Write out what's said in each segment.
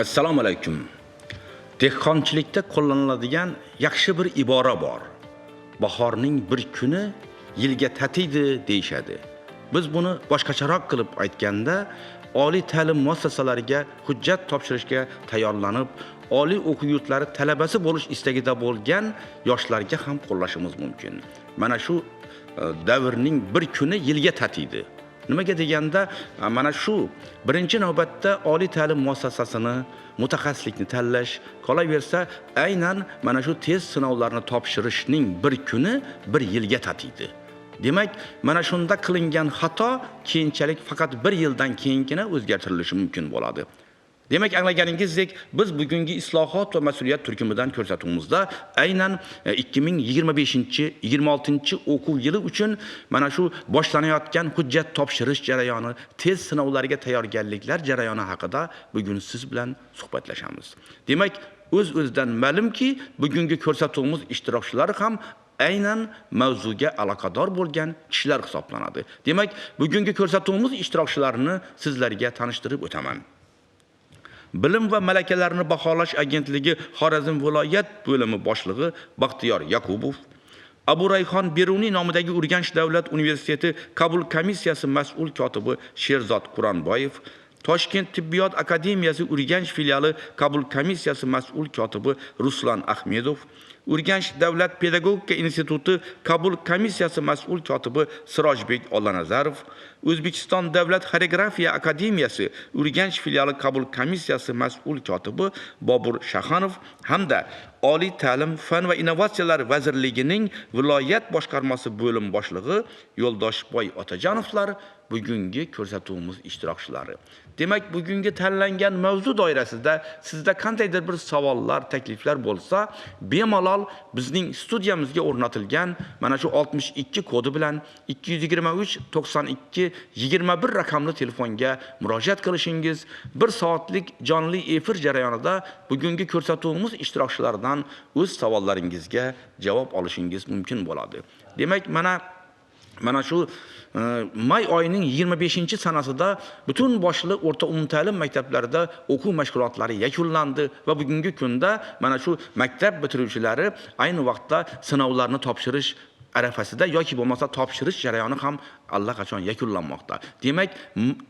Assalomu alaykum. Dehqonchilikda qo'llaniladigan yaxshi bir ibora bor. Bahorning bir kuni yilga tatiydi deyishadi. Biz buni boshqacharoq qilib aytganda, oliy ta'lim muassasalariga hujjat topshirishga tayyorlanib, oliy o'quv yurtlari talabasi bo'lish istagida bo'lgan yoshlarga ham qo'llashimiz mumkin. Mana shu davrning bir kuni yilga tatiydi. Nimaga deganda, mana shu birinchi navbatda oliy ta'lim muassasasini mutaxassislikni tanlash, qolaversa, aynan mana shu test sinovlarini topshirishning bir kuni bir yilga tatiydi. Demak, mana shunda qilingan xato keyinchalik faqat bir yildan keyingina o'zgartirilishi mumkin bo'ladi. Demak, anglaganingizdek, biz bugungi islohot va mas'uliyat turkumidan ko'rsatuvimizda aynan 2025-26 o'quv yili uchun mana shu boshlanayotgan hujjat topshirish jarayoni, test sinovlariga tayyorgarliklar jarayoni haqida bugun siz bilan suhbatlashamiz. Demak, o'z-o'zidan ma'lumki, bugungi ko'rsatuvimiz ishtirokchilari ham aynan mavzuga aloqador bo'lgan kishilar hisoblanadi. Demak, bugungi ko'rsatuvimiz ishtirokchilarini sizlarga tanishtirib o'taman. Bilim va malakalarni baholash agentligi Xorazm viloyat bo'limi boshlig'i Baxtiyor Yakubov, Abu Rayhon Beruniy nomidagi Urganch davlat universiteti qabul komissiyasi mas'ul kotibi Sherzod Quronboyev, Toshkent tibbiyot akademiyasi Urganch filiali qabul komissiyasi mas'ul kotibi Ruslan Ahmedov, Urganch davlat pedagogika instituti qabul komissiyasi mas'ul kotibi Sirojbek Ollanazarov, O'zbekiston davlat xoreografiya akademiyasi Urganch filiali qabul komissiyasi mas'ul kotibi Bobur Shaxanov hamda Oliy ta'lim, fan va innovatsiyalar vazirligining viloyat boshqarmasi bo'lim boshlig'i Yo'ldoshboy Otajonovlar bugungi ko'rsatuvimiz ishtirokchilari. Demak, bugungi tanlangan mavzu doirasida sizda qandaydir bir savollar, takliflar bo'lsa, bemalol bizning studiyamizga o'rnatilgan mana shu 62 kodi bilan 223 92 21 raqamli telefonga murojaat qilishingiz, bir soatlik jonli efir jarayonida bugungi ko'rsatuvimiz ishtirokchilaridan o'z savollaringizga javob olishingiz mumkin bo'ladi. Demak, mana shu may oyining 25 sanasida butun boshli o'rta umumta'lim maktablarida o'quv mashg'ulotlari yakunlandi va bugungi kunda mana shu maktab bitiruvchilari ayni vaqtda sinovlarni topshirish arafasida yoki bo'lmasa topshirish jarayoni ham allaqachon yakunlanmoqda. Demak,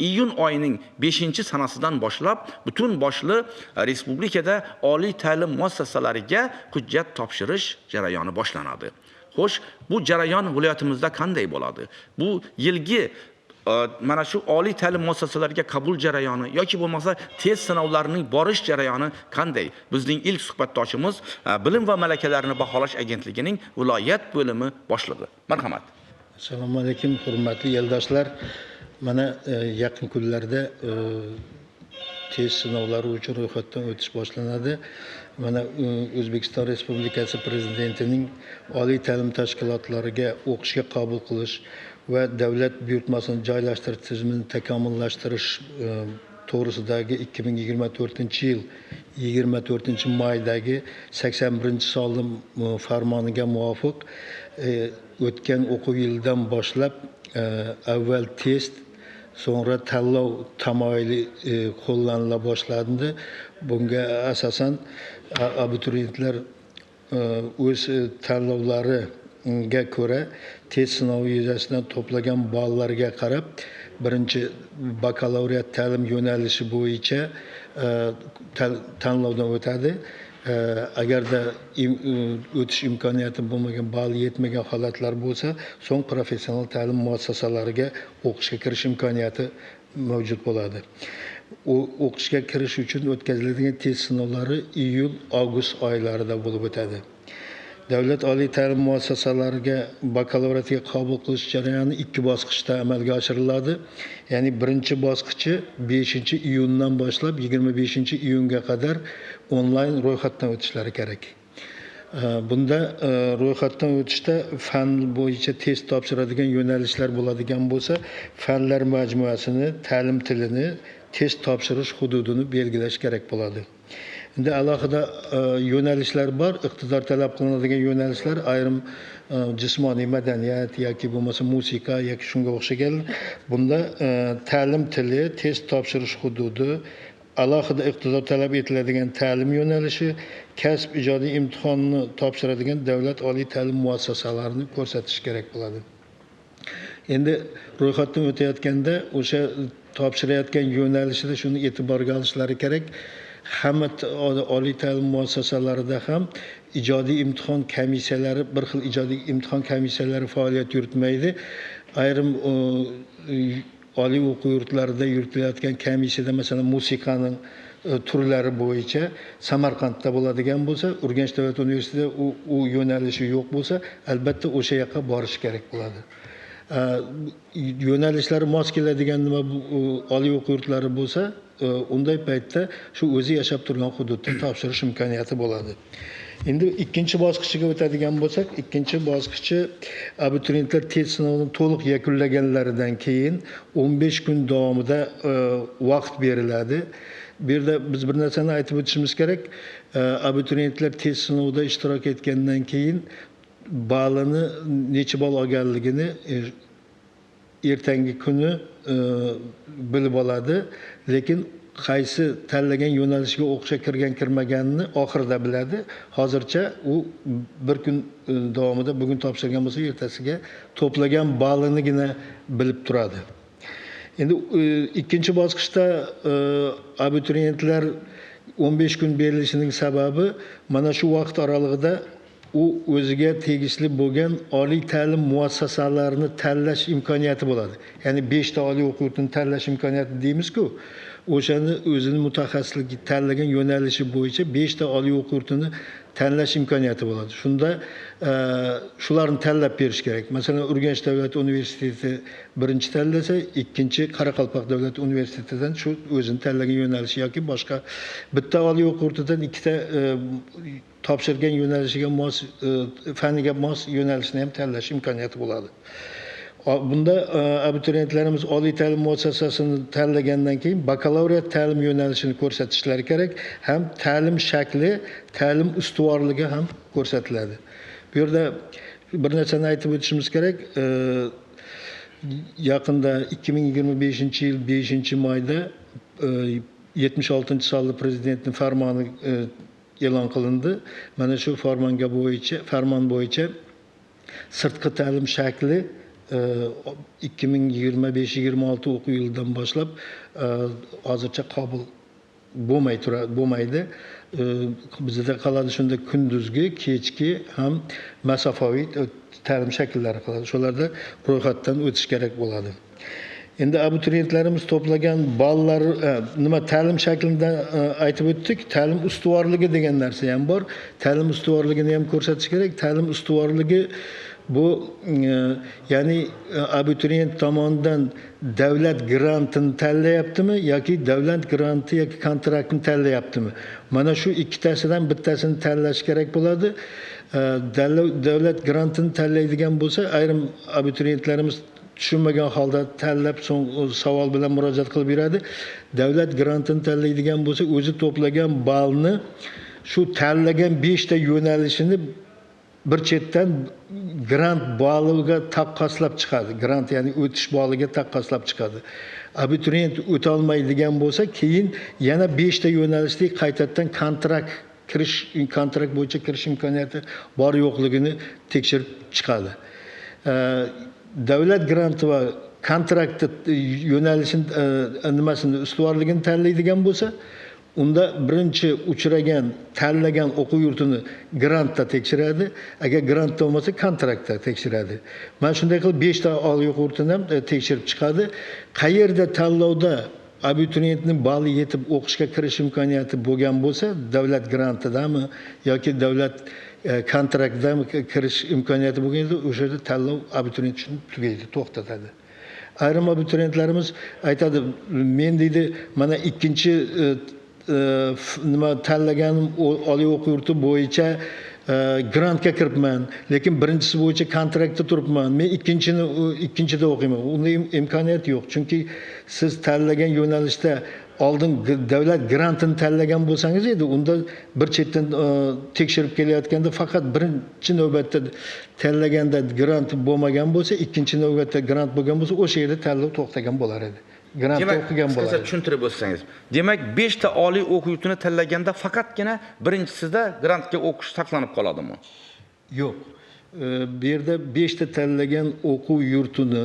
iyun oyining 5 sanasidan boshlab butun boshli respublikada oliy ta'lim muassasalariga hujjat topshirish jarayoni boshlanadi. Xo'sh, bu jarayon viloyatimizda qanday bo'ladi? Bu yilgi mana shu oliy ta'lim muassasalariga qabul jarayoni yoki bo'lmasa test sinovlarining borish jarayoni qanday? Bizning ilk suhbatdoshimiz Bilim va malakalarni baholash agentligining viloyat bo'limi boshlig'i. Marhamat. Assalomu alaykum, hurmatli eldoshlar. Mana yaqin kunlarda test sinovlari uchun ro'yxatdan o'tish boshlanadi. Mana O'zbekiston Respublikasi Prezidentining oliy ta'lim tashkilotlariga o'qishga qabul qilish va davlat buyurtmasini joylashtirish tizimini takomillashtirish to'g'risidagi 2024 yil 24 maydagi 81-sonli farmoniga muvofiq o'tgan o'quv yilidan boshlab avval test, so'ngra tanlov tamoyili qo'llanila boshlandi. Bunga asosan abituriyentlar o'z tanlovlariga ko'ra test sinovi yuzasidan to'plagan ballarga qarab birinchi bakalavriat ta'lim yo'nalishi bo'yicha tanlovdan o'tadi. Agarda o'tish imkoniyati bo'lmagan, ball yetmagan holatlar bo'lsa, so'ng professional ta'lim muassasalariga o'qishga kirish imkoniyati mavjud bo'ladi. U o'qishga kirish uchun o'tkaziladigan test sinovlari iyul, avgust oylarida bo'lib o'tadi. Davlat oliy ta'lim muassasalariga bakalavriatga qabul qilish jarayoni ikki bosqichda amalga oshiriladi. Ya'ni birinchi bosqichi 5 iyundan boshlab 25 iyunga qadar onlayn ro'yxatdan o'tishlari kerak. Bunda ro'yxatdan o'tishda fan bo'yicha test topshiradigan yo'nalishlar bo'ladigan bo'lsa, fanlar majmuasini, ta'lim tilini, test topshirish hududini belgilash kerak bo'ladi. Endi alohida yo'nalishlar bor, iqtidor talab qilinadigan yo'nalishlar, ayrim jismoniy madaniyat yoki bo'lmasa musiqa yoki shunga o'xshagan. Bunda ta'lim tili, test topshirish hududi, alohida iqtidor talab etiladigan ta'lim yo'nalishi, kasb ijodiy imtihonni topshiradigan davlat oliy ta'lim muassasalarini ko'rsatish kerak bo'ladi. Endi ro'yxatdan o'tayotganda o'sha topshirayotgan yo'nalishida shuni e'tiborga olishlari kerak. Hamma oliy ta'lim muassasalarida ham ijodiy imtihon komissiyalari, bir xil ijodiy imtihon komissiyalari faoliyat yuritmaydi. Ayrim oliy o'quv yurtlarida yuritilayotgan komissiyada, masalan, musiqaning turlari bo'yicha Samarqandda bo'ladigan bo'lsa, Urganch davlat universitetida u yo'nalishi yo'q bo'lsa, albatta o'sha yoqqa borish kerak bo'ladi. Yo'nalishlari mos keladigan nima oliy o'quv yurtlari bo'lsa, unday paytda shu o'zi yashab turgan hududda topshirish imkoniyati bo'ladi. Endi ikkinchi bosqichiga o'tadigan bo'lsak, ikkinchi bosqichi abituriyentlar test sinovini to'liq yakunlaganlaridan keyin 15 kun davomida vaqt beriladi. Bu yerda biz bir narsani aytib o'tishimiz kerak. Abituriyentlar test sinovida ishtirok etgandan keyin balini necha ball olganligini ertangi kuni bilib oladi, lekin qaysi tanlagan yo'nalishga o'qishga kirgan kirmaganini oxirida biladi. Hozircha u bir kun davomida, bugun topshirgan bo'lsa, ertasiga to'plagan ballinigina bilib turadi. Endi ikkinchi bosqichda abituriyentlar 15 kun berilishining sababi mana shu vaqt oralig'ida u o'ziga tegishli bo'lgan oliy ta'lim muassasalarini tanlash imkoniyati bo'ladi. Ya'ni 5 ta oliy o'quv yurtini tanlash imkoniyati deymiz-ku. O'shani o'zini mutaxassisligi tanlagan yo'nalishi bo'yicha 5 ta oliy o'quv yurtini tanlash imkoniyati bo'ladi. Shunda shularni tanlab berish kerak. Masalan, Urganch davlat universiteti birinchi tanlasa, ikkinchi Qoraqalpoq davlat universitetidan shu o'zini tanlagan yo'nalishi yoki boshqa bitta oliy o'quv yurtidan ikkita topshirgan yo'nalishiga mos, faniga mos yo'nalishni ham tanlash imkoniyati bo'ladi. Bunda abituriyentlarimiz oliy ta'lim muassasasini tanlagandan keyin bakalavriat ta'lim yo'nalishini ko'rsatishlari kerak, ham ta'lim shakli, ta'lim ustuvorligi ham ko'rsatiladi. Bu yerda bir narsani aytib o'tishimiz kerak. Yaqinda 2025-yil 5-mayda 76-sonli prezidentning farmoni e'lon qilindi. Mana shu farmon bo'yicha sirtqi ta'lim shakli 2025-26 o'quv yilidan boshlab hozircha qabul bo'lmaydi. Bizda qoladi shunda kunduzgi, kechki ham masofaviy ta'lim shakllari qoladi. Shularda ro'yxatdan o'tish kerak bo'ladi. Endi abituriyentlarimiz to'plagan ballar, nima ta'lim shaklida aytib o'tdik, ta'lim ustuvorligi degan narsa ham bor. Ta'lim ustuvorligini ham ko'rsatish kerak. Ta'lim ustuvorligi bu ya'ni abituriyent tomonidan davlat grantini tanlayaptimi yoki davlat granti yoki kontraktini tanlayaptimi? Mana shu ikkitasidan bittasini tanlash kerak bo'ladi. Davlat grantini tanlaydigan bo'lsa, ayrim abituriyentlarimiz tushunmagan holda tanlab so'ng savol bilan murojaat qilib yuradi. Davlat grantini tanlaydigan bo'lsa, o'zi to'plagan ballni shu tanlagan 5 ta yo'nalishini bir chetdan grant balliga taqqoslab chiqadi. Grant, ya'ni o'tish balliga taqqoslab chiqadi. Abituriyent o'ta olmaydigan bo'lsa, keyin yana 5 ta yo'nalishda qaytadan kontrakt bo'yicha kirish imkoniyati bor yo'qligini tekshirib chiqadi. Davlat granti va kontraktni yo'nalishini nimasini ustuvorligini tanlaydigan bo'lsa, unda birinchi uchragan, tanlagan o'quv yurtini grantda tekshiradi. Agar grantda bo'lmasa, kontraktda tekshiradi. Mana shunday qilib 5 ta oliy o'quv yurtini ham tekshirib chiqadi. Qayerda tanlovda abituriyentning balli yetib o'qishga kirish imkoniyati bo'lgan bo'lsa, davlat grantidami yoki davlat kontraktidami kirish imkoniyati bo'lganda, o'sha yerda tanlov abituriyent uchun tugaydi, to'xtatadi. Ayrim abituriyentlarimiz aytadi, men deydi, mana ikkinchi nima tanlaganim oliy o'quv yurti bo'yicha grantga kiribman, lekin birinchisi bo'yicha kontraktda turibman. Men ikkinchida o'qiyman. Unda imkoniyat yo'q. Chunki siz tanlagan yo'nalishda oldin davlat grantini tanlagan bo'lsangiz edi, unda bir chetdan tekshirib kelayotganda faqat birinchi navbatda tanlaganda grant bo'lmagan bo'lsa, ikkinchi navbatda grant bo'lgan bo'lsa, o'sha yerda tanlov to'xtagan bo'lar edi. Grantda o'qigan qisqacha bo'ladi. Tushuntirib o'tsangiz. Demak, 5 ta oliy o'quv yurtini tanlaganda faqatgina birinchisida grantga o'qish saqlanib qoladimi? Yo'q. Bu yerda 5 ta tanlagan o'quv yurtini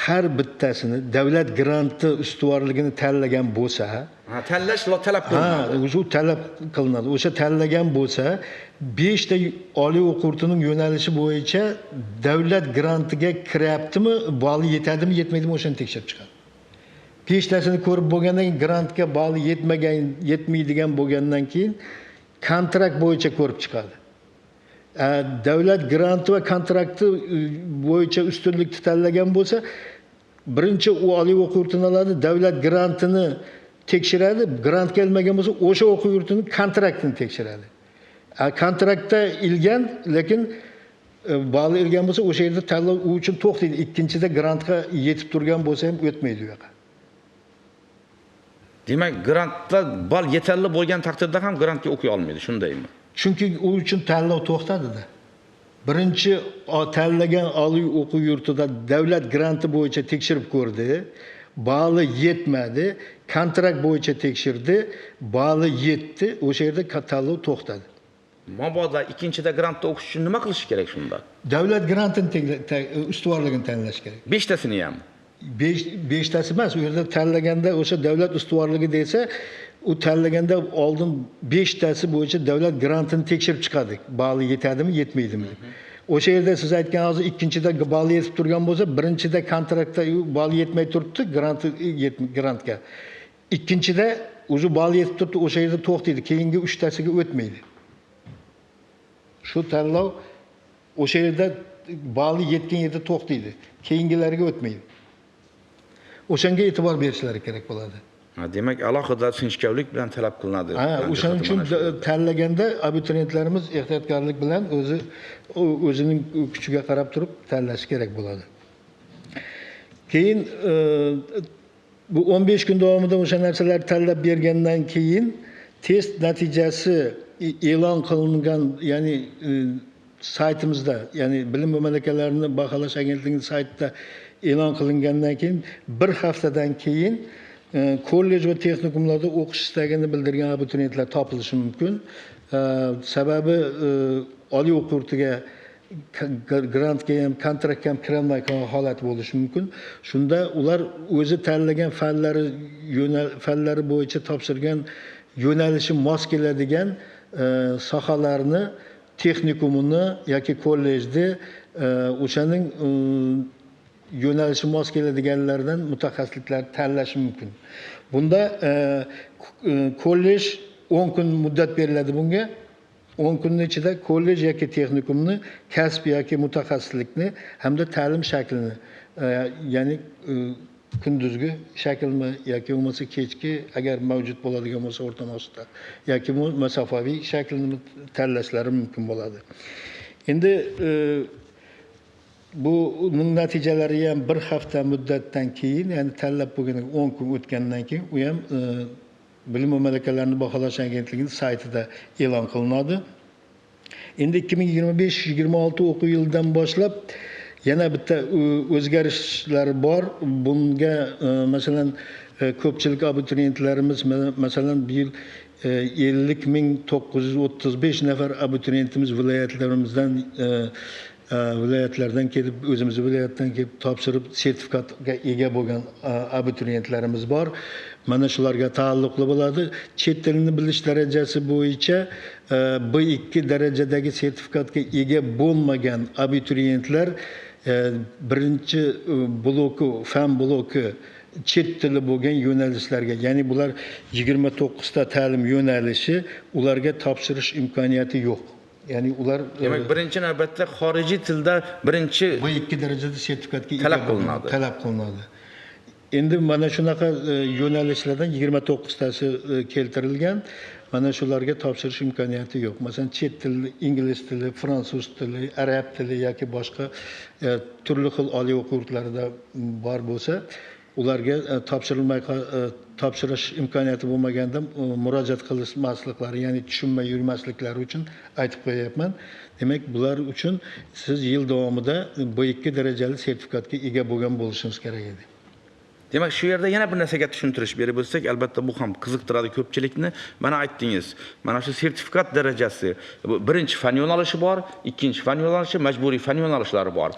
har bittasini davlat granti ustuvorligini tanlagan bo'lsa, tanlash talab qilinadi. Ha, o'sha talab qilinadi. O'sha tanlagan bo'lsa, 5 ta oliy o'quv yurtining yo'nalishi bo'yicha davlat grantiga kiryaptimi, bali yetadimi, yetmaydimi, o'shani tekshirib chiqadi. 5 tasini ko'rib bo'lgandan keyin grantga bali yetmagan, yetmaydigan bo'lgandan keyin kontrakt bo'yicha ko'rib chiqadi. Davlat granti va kontrakti bo'yicha ustunlikni tanlagan bo'lsa, birinchi u oliy o'quv yurtini oladi, davlat grantini tekshiradi, grantga ilmagan bo'lsa, o'sha o'quv yurtining kontraktini tekshiradi. Kontraktda ilgan, lekin bali ilgan bo'lsa, o'sha yerda tanlov u uchun to'xtaydi. Ikkinchida grantga yetib turgan bo'lsa ham o'tmaydi u yoqqa. Demak, grantda ball yetarli bo'lgan taqdirda ham grantga o'qiy olmaydi, shundaymi? Chunki u uchun tanlov to'xtadida. Birinchi tanlagan oliy o'quv yurtida davlat granti bo'yicha tekshirib ko'rdi, bali yetmadi, kontrakt bo'yicha tekshirdi, bali yetdi, o'sha yerda tanlov to'xtadi. Mabodo ikkinchida grantda o'qish uchun nima qilish kerak shunda? Davlat grantini ustuvorligini tanlash kerak. 5 tasini ham. 5 tasi emas, u yerda tanlaganda o'sha davlat ustuvorligi desa, u tanlaganda oldin 5 tasi bo'yicha davlat grantini tekshirib chiqadi. Bali yetadimi, yetmaydimi deb. O'sha yerda siz aytgan hozir ikkinchida bali yetib turgan bo'lsa, birinchida kontraktda bali yetmay turibdi, granti grantga. Ikkinchida o'zi bali yetib turibdi, o'sha yerda to'xtaydi, keyingi 3 tasiga o'tmaydi. Shu tanlov o'sha yerda bali yetgan yerda to'xtaydi, keyingilariga o'tmaydi. O'shanga e'tibor berishlari kerak bo'ladi. Ha, demak, alohida sinchkovlik bilan talab qilinadi. Ha, o'shaning uchun Mana shu yerda. Tanlaganda abituriyentlarimiz ehtiyotkorlik bilan o'zi o'zining kuchiga qarab turib tanlashi kerak bo'ladi. Keyin bu 15 kun davomida o'sha narsalarni tanlab bergandan keyin test natijasi e'lon qilingan, ya'ni saytimizda, ya'ni Bilim va malakalarni baholash agentligining saytida e'lon qilingandan keyin bir haftadan keyin kollej va texnikumlarda o'qish istagini bildirgan abituriyentlar topilishi mumkin. Sababi oliy o'quv yurtiga grantga ham, kontraktga ham kirolmay qolgan holat bo'lishi mumkin. Shunda ular o'zi tanlagan fanlari fanlari bo'yicha topshirgan yo'nalishi mos keladigan sohalarni, texnikumini yoki kollejni o'shaning yo'nalishi mos keladiganlardan mutaxassisliklar tanlashi mumkin. Bunda kollej 10 kun muddat beriladi bunga. 10 kunning ichida kollej yoki texnikumni kasb yoki mutaxassislikni hamda ta'lim shaklini, ya'ni kunduzgi shaklmi yoki bo'lmasa kechki, agar mavjud bo'ladigan bo'lsa o'rta mosda, yoki masofaviy shaklini tanlashlari mumkin bo'ladi. Endi buning natijalari ham bir hafta muddatdan keyin, ya'ni tanlab bo'lgandan 10 kun o'tgandan keyin u ham Bilim va malakalarni baholash agentligining saytida e'lon qilinadi. Endi 2025-26 o'quv yilidan boshlab yana bitta o'zgarishlar bor. Bunga masalan, ko'pchilik abituriyentlarimiz, masalan, bu yil 50 935 nafar abituriyentimiz viloyatlarimizdan viloyatlardan kelib, o'zimizni viloyatdan kelib topshirib, sertifikatga ega bo'lgan abituriyentlarimiz bor. Mana shularga taalluqli bo'ladi. Chet tilini bilish darajasi bo'yicha B2 darajadagi sertifikatga ega bo'lmagan abituriyentlar birinchi bloki, fan bloki chet tili bo'lgan yo'nalishlarga, ya'ni bular 29 ta ta'lim yo'nalishi, ularga topshirish imkoniyati yo'q. Ya'ni ular Demak, birinchi navbatda xorijiy tilda birinchi B2 darajada sertifikatga ega Talab bo'lgan- qilinadi. Talab qilinadi. Endi mana shunaqa yo'nalishlardan 29 tasi keltirilgan. Mana shularga topshirish imkoniyati yo'q. Masalan, chet tili, ingliz tili, fransuz tili, arab tili yoki boshqa turli xil oliy o'quv yurtlarida bor bo'lsa, ularga topshirish imkoniyati bo'lmaganda murojaat qilmasliklari, ya'ni tushunmay yurmasliklari uchun aytib qo'yyapman. Demak, bular uchun siz yil davomida B2 darajali sertifikatga ega bo'lgan bo'lishingiz kerak edi. Demak, shu yerda yana bir narsaga tushuntirish berib o'tsak, albatta bu ham qiziqtiradi ko'pchilikni. Mana aytdingiz, mana shu sertifikat darajasi, bu birinchi fan yo'nalishi bor, ikkinchi fan yo'nalishi, majburiy fan yo'nalishlari bor.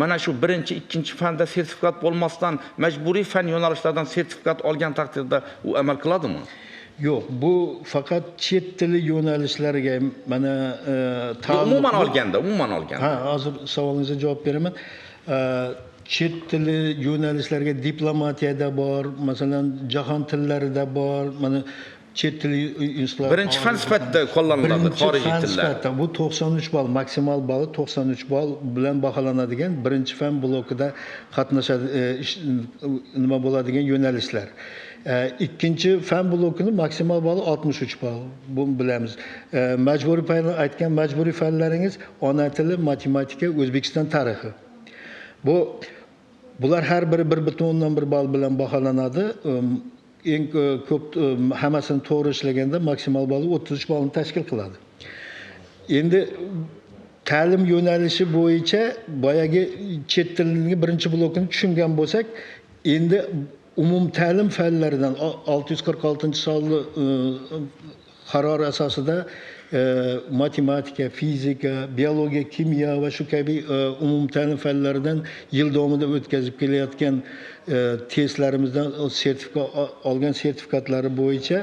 Mana shu birinchi, ikkinchi fanda sertifikat bo'lmasdan majburiy fan yo'nalishlaridan sertifikat olgan taqdirda u amal qiladimi? Yo'q, bu faqat chet tili yo'nalishlariga mana umuman olganda, umuman olganda. Ha, hozir savolingizga javob beraman. Chet tili yo'nalishlariga diplomatiyada bor, masalan, jahon tillarida bor, mana chet tili institutlar. Birinchi fan sifatida qo'llaniladi xorijiy tillar. Sifatida bu 93 ball, maksimal balli 93 ball bilan baholanadigan birinchi fan blokida qatnashadi, nima bo'ladigan yo'nalishlar. Ikkinchi fan blokini maksimal balli 63 ball, buni bilamiz. Majburiy fan, aytgan majburiy fanlaringiz ona tili, matematika, O'zbekiston tarixi. Bular har biri 1.1 ball bilan baholanadi. Eng ko'p hammasini to'g'ri ishlaganda maksimal balli 33 ballni tashkil qiladi. Endi ta'lim yo'nalishi bo'yicha boyagi chet tilining birinchi blokini tushungan bo'lsak, endi umumta'lim fanlaridan 646-sonli qaror asosida matematika, fizika, biologiya, kimyo va shu kabi umumta'lim fanlaridan yil davomida o'tkazib kelayotgan testlarimizdan sertifikat olgan sertifikatlari bo'yicha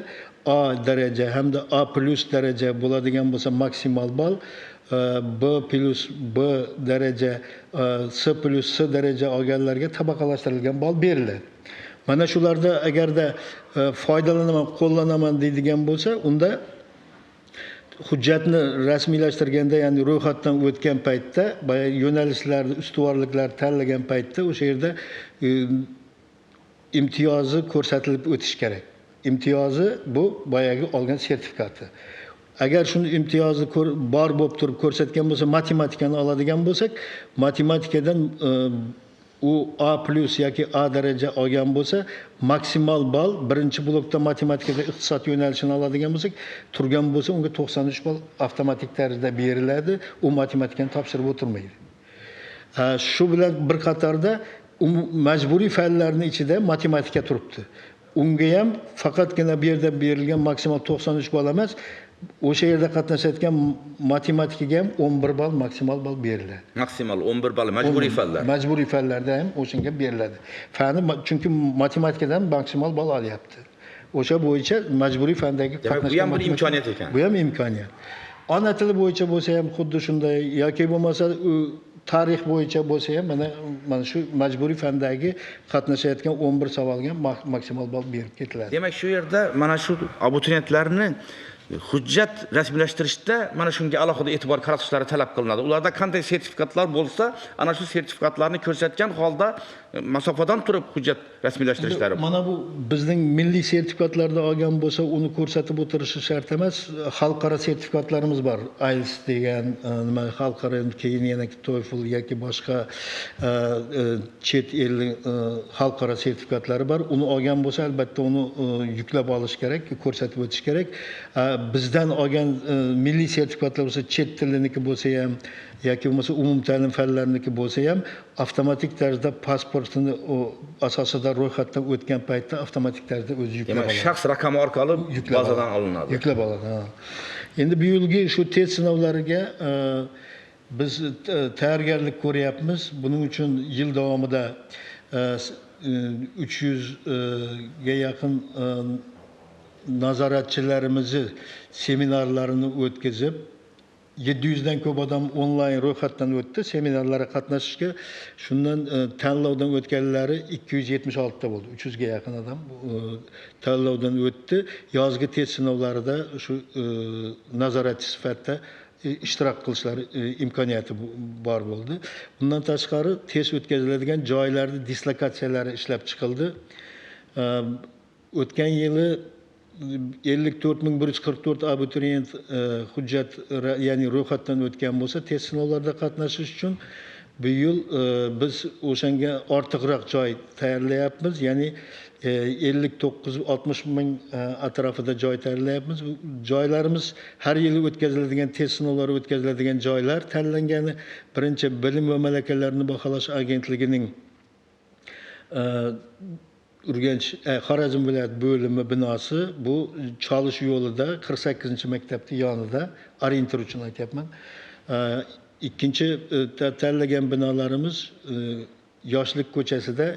A daraja hamda A plus daraja bo'ladigan bo'lsa maksimal ball, B plus B daraja, C plus C daraja olganlarga tabaqalashtirilgan ball beriladi. Mana shularda agarda foydalanaman, qo'llanaman deydigan bo'lsa, unda hujjatni rasmiylashtirganda, ya'ni ro'yxatdan o'tgan paytda, boya yo'nalishlarni, ustuvorliklarni tanlagan paytda o'sha yerda imtiyozi ko'rsatilib o'tish kerak. Imtiyozi bu boyagi olgan sertifikati. Agar shuni imtiyozi bor bo'lib turib ko'rsatgan bo'lsa, matematikani oladigan bo'lsak, matematikadan u A plus yoki A daraja olgan bo'lsa, maksimal ball birinchi blokda matematikada iqtisod yo'nalishini oladigan bo'lsak, turgan bo'lsa unga 93 ball avtomatik tarzda beriladi, u matematikani topshirib o'tirmaydi. Shu bilan bir qatorda majburiy fanlarning ichida matematika turibdi. Unga ham faqatgina bu yerda berilgan maksimal 93 ball emas, o'sha yerda qatnashayotgan matematikaga ham 11 ball maksimal ball beriladi. Maksimal 11 ball majburiy fanlar. Majburiy fanlarda ham o'shanga beriladi. Fani chunki matematikadan maksimal ball olyapti. O'sha bo'yicha majburiy fandagi qatnashgan. Bu ham bir imkoniyat ekan. Bu ham imkoniyat. Ona tili bo'yicha bo'lsa ham xuddi shunday yoki bo'lmasa tarix bo'yicha bo'lsa ham mana shu majburiy fandagi qatnashayotgan 11 savolga maksimal ball berib ketiladi. Demak, shu yerda mana shu abituriyentlarni hujjat rasmiylashtirishda mana shunga alohida e'tibor qaratishlari talab qilinadi. Ularda qanday sertifikatlar bo'lsa, ana shu sertifikatlarni ko'rsatgan holda masofadan turib hujjat rasmiylashtirishlari. Mana bu bizning milliy sertifikatlarda olgan bo'lsa, uni ko'rsatib o'tirishi shart emas. Xalqaro sertifikatlarimiz bor. IELTS degan nima xalqaro, keyin yana TOEFL yoki boshqa chet el xalqaro sertifikatlari bor. Uni olgan bo'lsa, albatta uni yuklab olish kerak, ko'rsatib o'tish kerak. Bizdan olgan milliy sertifikatlar bo'lsa, chet tiliniki bo'lsa ham yoki bo'lmasa umumta'lim fanlariniki bo'lsa ham avtomatik tarzda pasportini asosida ro'yxatdan o'tgan paytda avtomatik tarzda o'zi yuklab oladi. Shaxs raqami orqali bazadan olinadi. Yuklab oladi. Ha. Endi bu yilgi shu test sinovlariga biz tayyorgarlik ko'ryapmiz. Buning uchun yil davomida 300 ga yaqin nazoratchilarimizni seminarlarini o'tkazib, 700 dan ko'p odam onlayn ro'yxatdan o'tdi seminarlarga qatnashishga. Shundan tanlovdan o'tganlari 276 ta bo'ldi. 300 ga yaqin odam tanlovdan o'tdi. Yozgi test sinovlarida shu nazoratchi sifatida ishtirok qilishlari imkoniyati bor bo'ldi. Bundan tashqari test o'tkaziladigan joylarda dislokatsiyalari ishlab chiqildi. O'tgan yili 54144 abituriyent hujjat, ya'ni ro'yxatdan o'tgan bo'lsa test sinovlarida qatnashish uchun bu yil biz o'shanga ortiqroq joy tayyorlayapmiz, ya'ni 59-60 ming atrofida joy tayyorlayapmiz. Bu joylarimiz har yili o'tkaziladigan test sinovlari o'tkaziladigan joylar tanlangani birinchi Bilim va malakalarni baholash agentligining Urganch Xorazm viloyat bo'limi binosi bu Cholish yo'lida 48-maktabning yonida, orientir uchun aytyapman. Ikkinchi tanlagan binolarimiz Yoshlik ko'chasida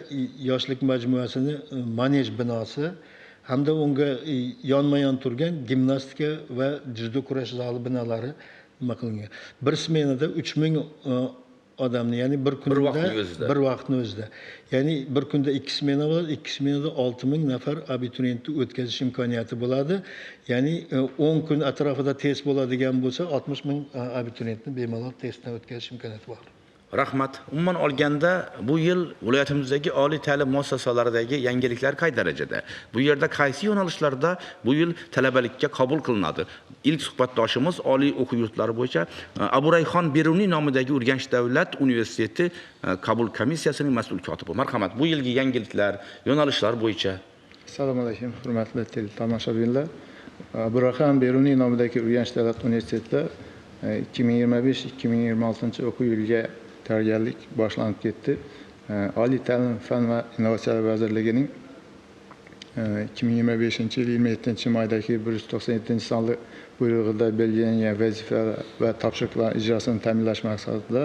Yoshlik majmuasini manej binosi hamda unga yonma-yon turgan gimnastika va dzyudo kurash zali binolari nima qilingan. Bir smenada 3000 odamni, ya'ni bir kunda bir vaqtni o'zida, ya'ni bir kunda 2 smena bo'ladi, 2 smenada 6000 nafar abituriyentni o'tkazish imkoniyati bo'ladi. Ya'ni 10 kun atrofida test bo'ladigan bo'lsa, 60 ming abituriyentni bemalol testdan o'tkazish imkoniyati bor. Rahmat. Umuman olganda bu yil viloyatimizdagi oliy ta'lim muassasalaridagi yangiliklar qay darajada? Bu yerda qaysi yo'nalishlarda bu yil talabalikka qabul qilinadi? Ilk suhbatdoshimiz oliy o'quv yurtlari bo'yicha Abu Rayhon Beruniy nomidagi Urganch davlat universiteti qabul komissiyasining mas'ul kotibi. Marhamat, bu yilgi yangiliklar, yo'nalishlar bo'yicha. Assalomu alaykum, hurmatli teletomoshabinlar. Abu Rayhon Beruniy nomidagi Urganch davlat universitetida 2025-2026 o'quv yiliga tayyorgarlik boshlanib ketdi. Oliy ta'lim, fan va innovatsiyalar vazirligining 2025-yil 27-maydagi 197-sonli buyrug'ida belgilangan vazifa va topshiriqlar ijrosini ta'minlash maqsadida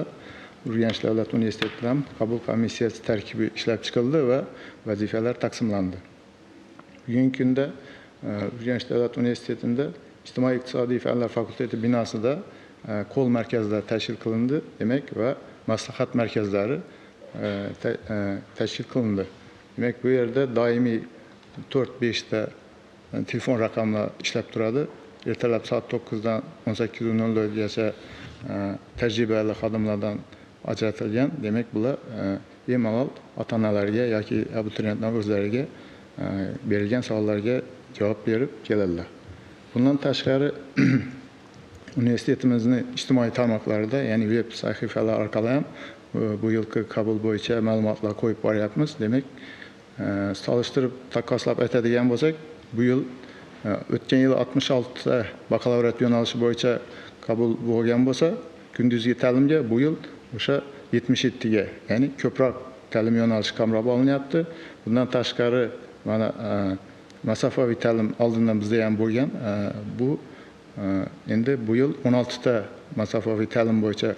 Urganch davlat universitetida ham qabul komissiyasi tarkibi ishlab chiqildi va vazifalar taqsimlandi. Bugungi kunda Urganch davlat universitetida ijtimoiy iqtisodiy fanlar fakulteti binosida qo'l markazlari tashkil qilindi, demak, va maslahat markazlari tashkil qilindi. Demak, bu yerda doimiy 4-5 ta telefon raqamlar ishlab turadi. Ertalab soat 9 dan 18:00 gacha tajribali xodimlardan ajratilgan. Demak, bular bemalol ota-onalarga yoki abituriyentlar o'zlariga berilgan savollarga javob berib keladilar. Bundan tashqari universitetimizning ijtimoiy tarmoqlarida, ya'ni web sahifalar orqali ham bu yilgi qabul bo'yicha ma'lumotlar qo'yib boryapmiz. Demak, solishtirib taqqoslab aytadigan bo'lsak, bu yil o'tgan yil 66 ta bakalavriat yo'nalishi bo'yicha qabul bo'lgan bo'lsa, kunduzgi ta'limga bu yil o'sha 77 ga, ya'ni ko'proq ta'lim yo'nalishi qamrab olinyapti. Bundan tashqari mana masofaviy ta'lim oldindan bizda ham bo'lgan. Bu endi bu yil 16 ta masofaviy ta'lim bo'yicha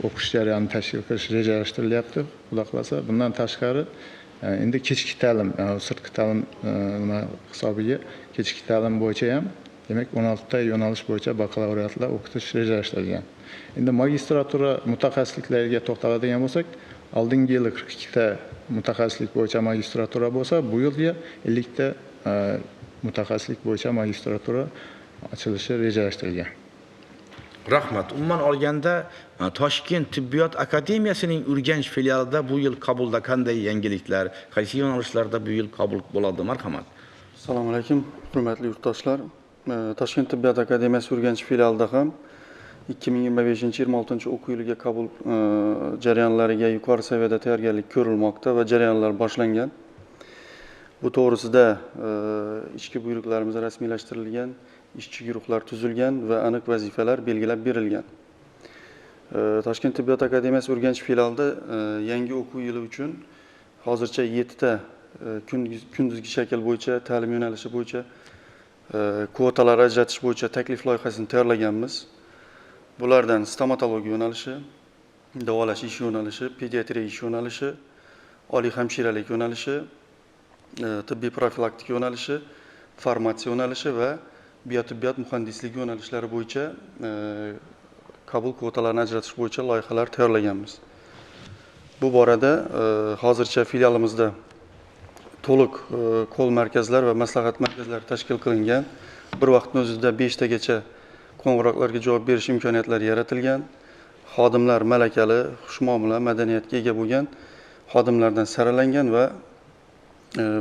o'qish jarayonini tashkil qilish rejalashtirilyapti, xudo xohlasa. Bundan tashqari endi kechki ta'lim, sirtqi ta'lim nima hisobiga kechki ta'lim bo'yicha ham, demak, 16 ta yo'nalish bo'yicha bakalavriatlar o'qitish rejalashtirilgan. Endi magistratura mutaxassisliklariga to'xtaladigan bo'lsak, oldingi yili 42 ta mutaxassislik bo'yicha magistratura bo'lsa, bu yilga 50 ta mutaxassislik bo'yicha magistratura ochilishi rejalashtirilgan. Rahmat. Umuman olganda Toshkent tibbiyot akademiyasining Urganch filialida bu yil qabulda qanday yangiliklar, qaysi yo'nalishlarda bu yil qabul bo'ladi? Marhamat. Assalomu alaykum, hurmatli yurtdoshlar. Toshkent tibbiyot akademiyasi Urganch filialida ham 2025-26 o'quv yiliga qabul jarayonlariga yuqori saviyada tayyorgarlik ko'rilmoqda va jarayonlar boshlangan. Bu to'g'risida ichki buyruqlarimiz rasmiylashtirilgan, ishchi guruhlar tuzilgan va aniq vazifalar belgilab berilgan. Toshkent tibbiyot akademiyasi Urganch filialida yangi o'quv yili uchun hozircha 7 ta kunduzgi shakl bo'yicha ta'lim yo'nalishi bo'yicha kvotalar ajratish bo'yicha taklif loyihasini tayyorlaganmiz. Bulardan stomatologiya yo'nalishi, davolash ishi yo'nalishi, pediatriya ishi yo'nalishi, oliy hamshiralik yo'nalishi, tibbiy profilaktika yo'nalishi, farmatsiya yo'nalishi va biotibbiyot muhandisligi yo'nalishlari bo'yicha qabul kvotalarini ajratish bo'yicha loyihalar tayyorlaganmiz. Bu borada hozircha filialimizda to'liq qo'l markazlar va maslahat markazlari tashkil qilingan. Bir vaqtning o'zida 5 tagacha qo'ng'iroqlarga javob berish imkoniyatlari yaratilgan. Xodimlar malakali, xushmuomala, madaniyatga ega bo'lgan xodimlardan saralangan va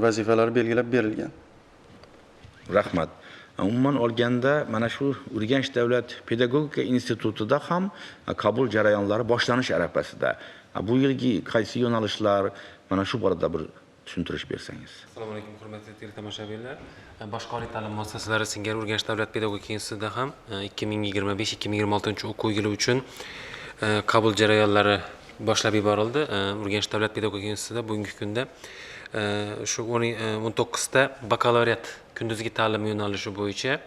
vazifalar belgilab berilgan. Rahmat. Umuman olganda mana shu Urganch davlat pedagogika institutida ham qabul jarayonlari boshlanish arafasida. Bu yilgi qaysi yo'nalishlar, mana shu borada bir tushuntirish bersangiz. Assalomu alaykum, hurmatli teletomoshabinlar. Boshqa oliy ta'lim muassasalari singari Urganch davlat pedagogika institutida ham 2025-2026 o'quv yili uchun qabul jarayonlari boshlab yuborildi. Urganch davlat pedagogika institutida bugungi kunda shu 19 ta bakalavriat kunduzgi ta'lim yo'nalishi bo'yicha,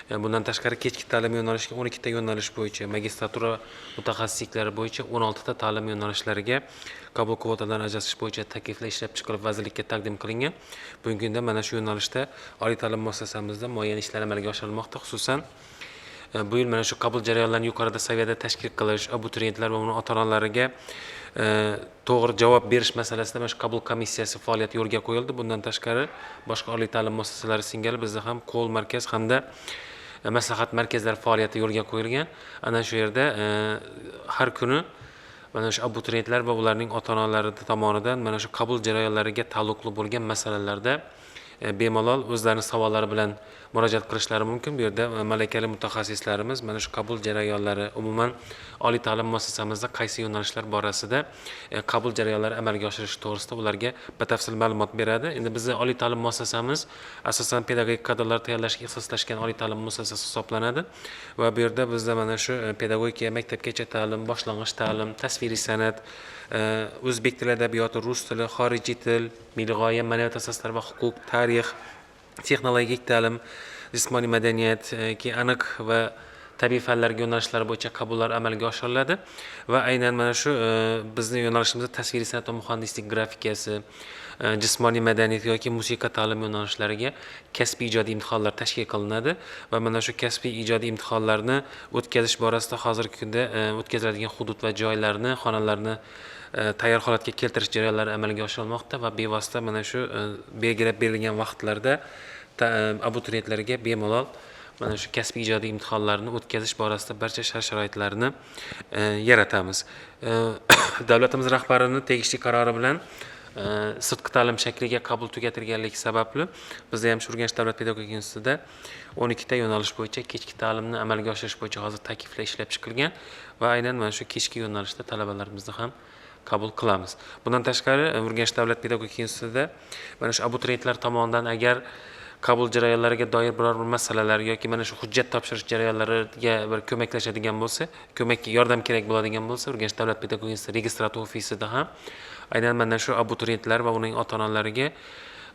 bundan tashqari kechki ta'lim yo'nalishiga 12 ta yo'nalish bo'yicha, magistratura mutaxassisliklari bo'yicha 16 ta ta'lim yo'nalishlariga qabul kvotalarini ajratish bo'yicha takliflar ishlab chiqilib vazirlikka taqdim qilingan. Bugungi kunda mana shu yo'nalishda oliy ta'lim muassasamizda muayyan ishlar amalga oshirilmoqda. Xususan, bu yil mana shu qabul jarayonlarini yuqorida saviyada tashkil qilish, abituriyentlar va uning ota-onalariga to'g'ri javob berish masalasida mana shu qabul komissiyasi faoliyati yo'lga qo'yildi. Bundan tashqari boshqa oliy ta'lim muassasalari singari bizda ham qo'l markaz hamda maslahat markazlari faoliyati yo'lga qo'yilgan. Ana shu yerda har kuni mana shu abituriyentlar va ularning ota-onalari tomonidan mana shu qabul jarayonlariga taalluqli bo'lgan masalalarda bemalol o'zlarining savollari bilan murojaat qilishlari mumkin. Bu yerda malakali mutaxassislarimiz mana shu qabul jarayonlari, umuman oliy ta'lim muassasamizda qaysi yo'nalishlar borasida qabul jarayonlari amalga oshirish to'g'risida ularga batafsil ma'lumot beradi. Endi bizning oliy ta'lim muassasamiz asosan pedagogik kadrlar tayyorlashga ixtisoslashgan oliy ta'lim muassasasi hisoblanadi va bu yerda bizda mana shu pedagogika, maktabgacha ta'lim, boshlang'ich ta'lim, tasviriy san'at, o'zbek tili adabiyoti, rus tili, xorijiy til, milliy g'oya, ma'naviyat asoslari va huquq, tarix, texnologik ta'lim, jismoniy madaniyat, keyin aniq va tabiiy fanlarga yo'nalishlar bo'yicha qabullar amalga oshiriladi va aynan mana shu bizning yo'nalishimizda tasviriy san'at va muhandislik grafikasi, jismoniy madaniyat yoki musiqa ta'lim yo'nalishlariga kasbiy ijodiy imtihonlar tashkil qilinadi va mana shu kasbiy ijodiy imtihonlarni o'tkazish borasida hozirgi kunda o'tkaziladigan hudud va joylarni, xonalarni tayyor holatga keltirish jarayonlari amalga oshirilmoqda va bevosita mana shu belgilab berilgan vaqtlarda abituriyentlarga bemalol mana shu kasbiy ijodiy imtihonlarni o'tkazish borasida barcha shart-sharoitlarni yaratamiz. Davlatimiz rahbarining tegishli qarori bilan sirtqi ta'lim shakliga qabul tugatilganligi sababli bizda ham shu Urganch davlat pedagogika institutida 12 ta yo'nalish bo'yicha kechki ta'limni amalga oshirish bo'yicha hozir takliflar ishlab chiqilgan va aynan mana shu kechki yo'nalishda talabalarimizni ham qabul qilamiz. Bundan tashqari Urganch davlat pedagogika institutida mana shu abituriyentlar tomonidan agar qabul jarayonlariga doir biror bir masalalar yoki mana shu hujjat topshirish jarayonlariga bir ko'maklashadigan bo'lsa, ko'mak yordam kerak bo'ladigan bo'lsa, Urganch davlat pedagogika instituti registrator ofisida ham aynan mana shu abituriyentlar va uning ota-onalariga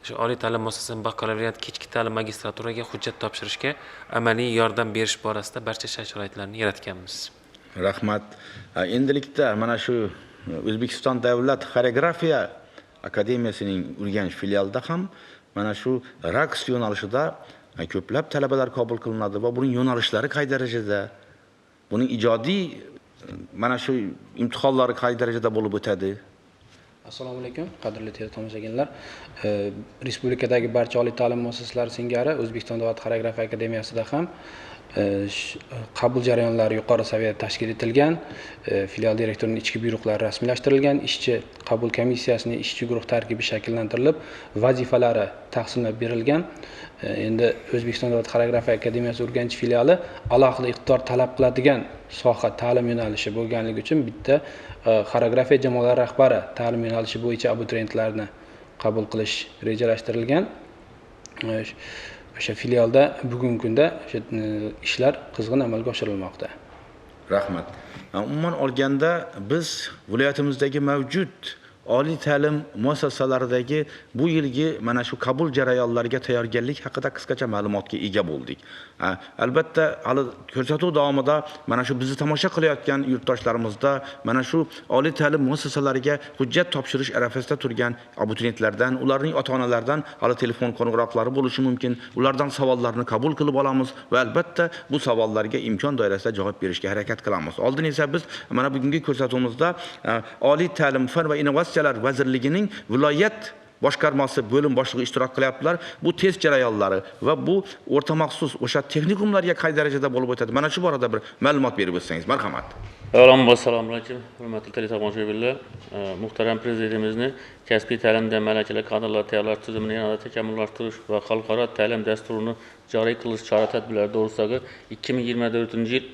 shu oliy ta'lim muassasasining bakalavriat kechki ta'lim magistraturaga hujjat topshirishga amaliy yordam berish borasida barcha shart-sharoitlarni yaratganmiz. Rahmat. Endilikda mana shu O'zbekiston davlat xoreografiya akademiyasining Urganch filialida ham mana shu raqs yo'nalishida ko'plab talabalar qabul qilinadi va buning yo'nalishlari qay darajada, buning ijodiy mana shu imtihonlari qay darajada bo'lib o'tadi? Assalomu alaykum, qadrli teletomoshabinlar. Respublikadagi barcha oliy ta'lim muassasalari singari O'zbekiston davlat xoreografiya akademiyasida ham qabul jarayonlari yuqori saviyada tashkil etilgan, filial direktorining ichki buyruqlari rasmiylashtirilgan, ishchi qabul komissiyasining ishchi guruh tarkibi shakllantirilib, vazifalari taqsimlab berilgan. Endi O'zbekiston davlat xoreografiya akademiyasi Urganch filiali alohida iqtidor talab qiladigan soha ta'lim yo'nalishi bo'lganligi uchun bitta xoreografiya jamoalari rahbari ta'lim yo'nalishi bo'yicha abituriyentlarni qabul qilish rejalashtirilgan. O'sha filialda bugungi kunda o'sha ishlar qizg'in amalga oshirilmoqda. Rahmat. Umuman olganda biz viloyatimizdagi mavjud oliy ta'lim muassasalaridagi bu yilgi mana shu qabul jarayonlariga tayyorgarlik haqida qisqacha ma'lumotga ega bo'ldik. Albatta, hali ko'rsatuv davomida mana shu bizni tomosha qilayotgan yurtdoshlarimizda mana shu oliy ta'lim muassasalariga hujjat topshirish arafasida turgan abituriyentlardan, ularning ota-onalaridan hali telefon qo'ng'iroqlari bo'lishi mumkin. Ulardan savollarni qabul qilib olamiz va albatta bu savollarga imkon doirasida javob berishga harakat qilamiz. Oldin esa biz mana bugungi ko'rsatuvimizda Oliy ta'lim, fan va innovatsiyalar vazirligining viloyat boshqarmasi bo'lim boshlig'i ishtirok qilyaptilar. Bu test jarayonlari va bu o'rta maxsus o'sha texnikumlarga qay darajada bo'lib o'tadi? Mana shu borada bir ma'lumot berib o'tsangiz, marhamat. Avvalambor assalomu alaykum, hurmatli teletomoshabinlar. Muhtaram prezidentimizni kasbiy ta'limda malakali kadrlar tayyorlash tizimini yanada takomillashtirish va xalqaro ta'lim dasturini joriy qilish chora-tadbirlari to'g'risidagi 2024-yil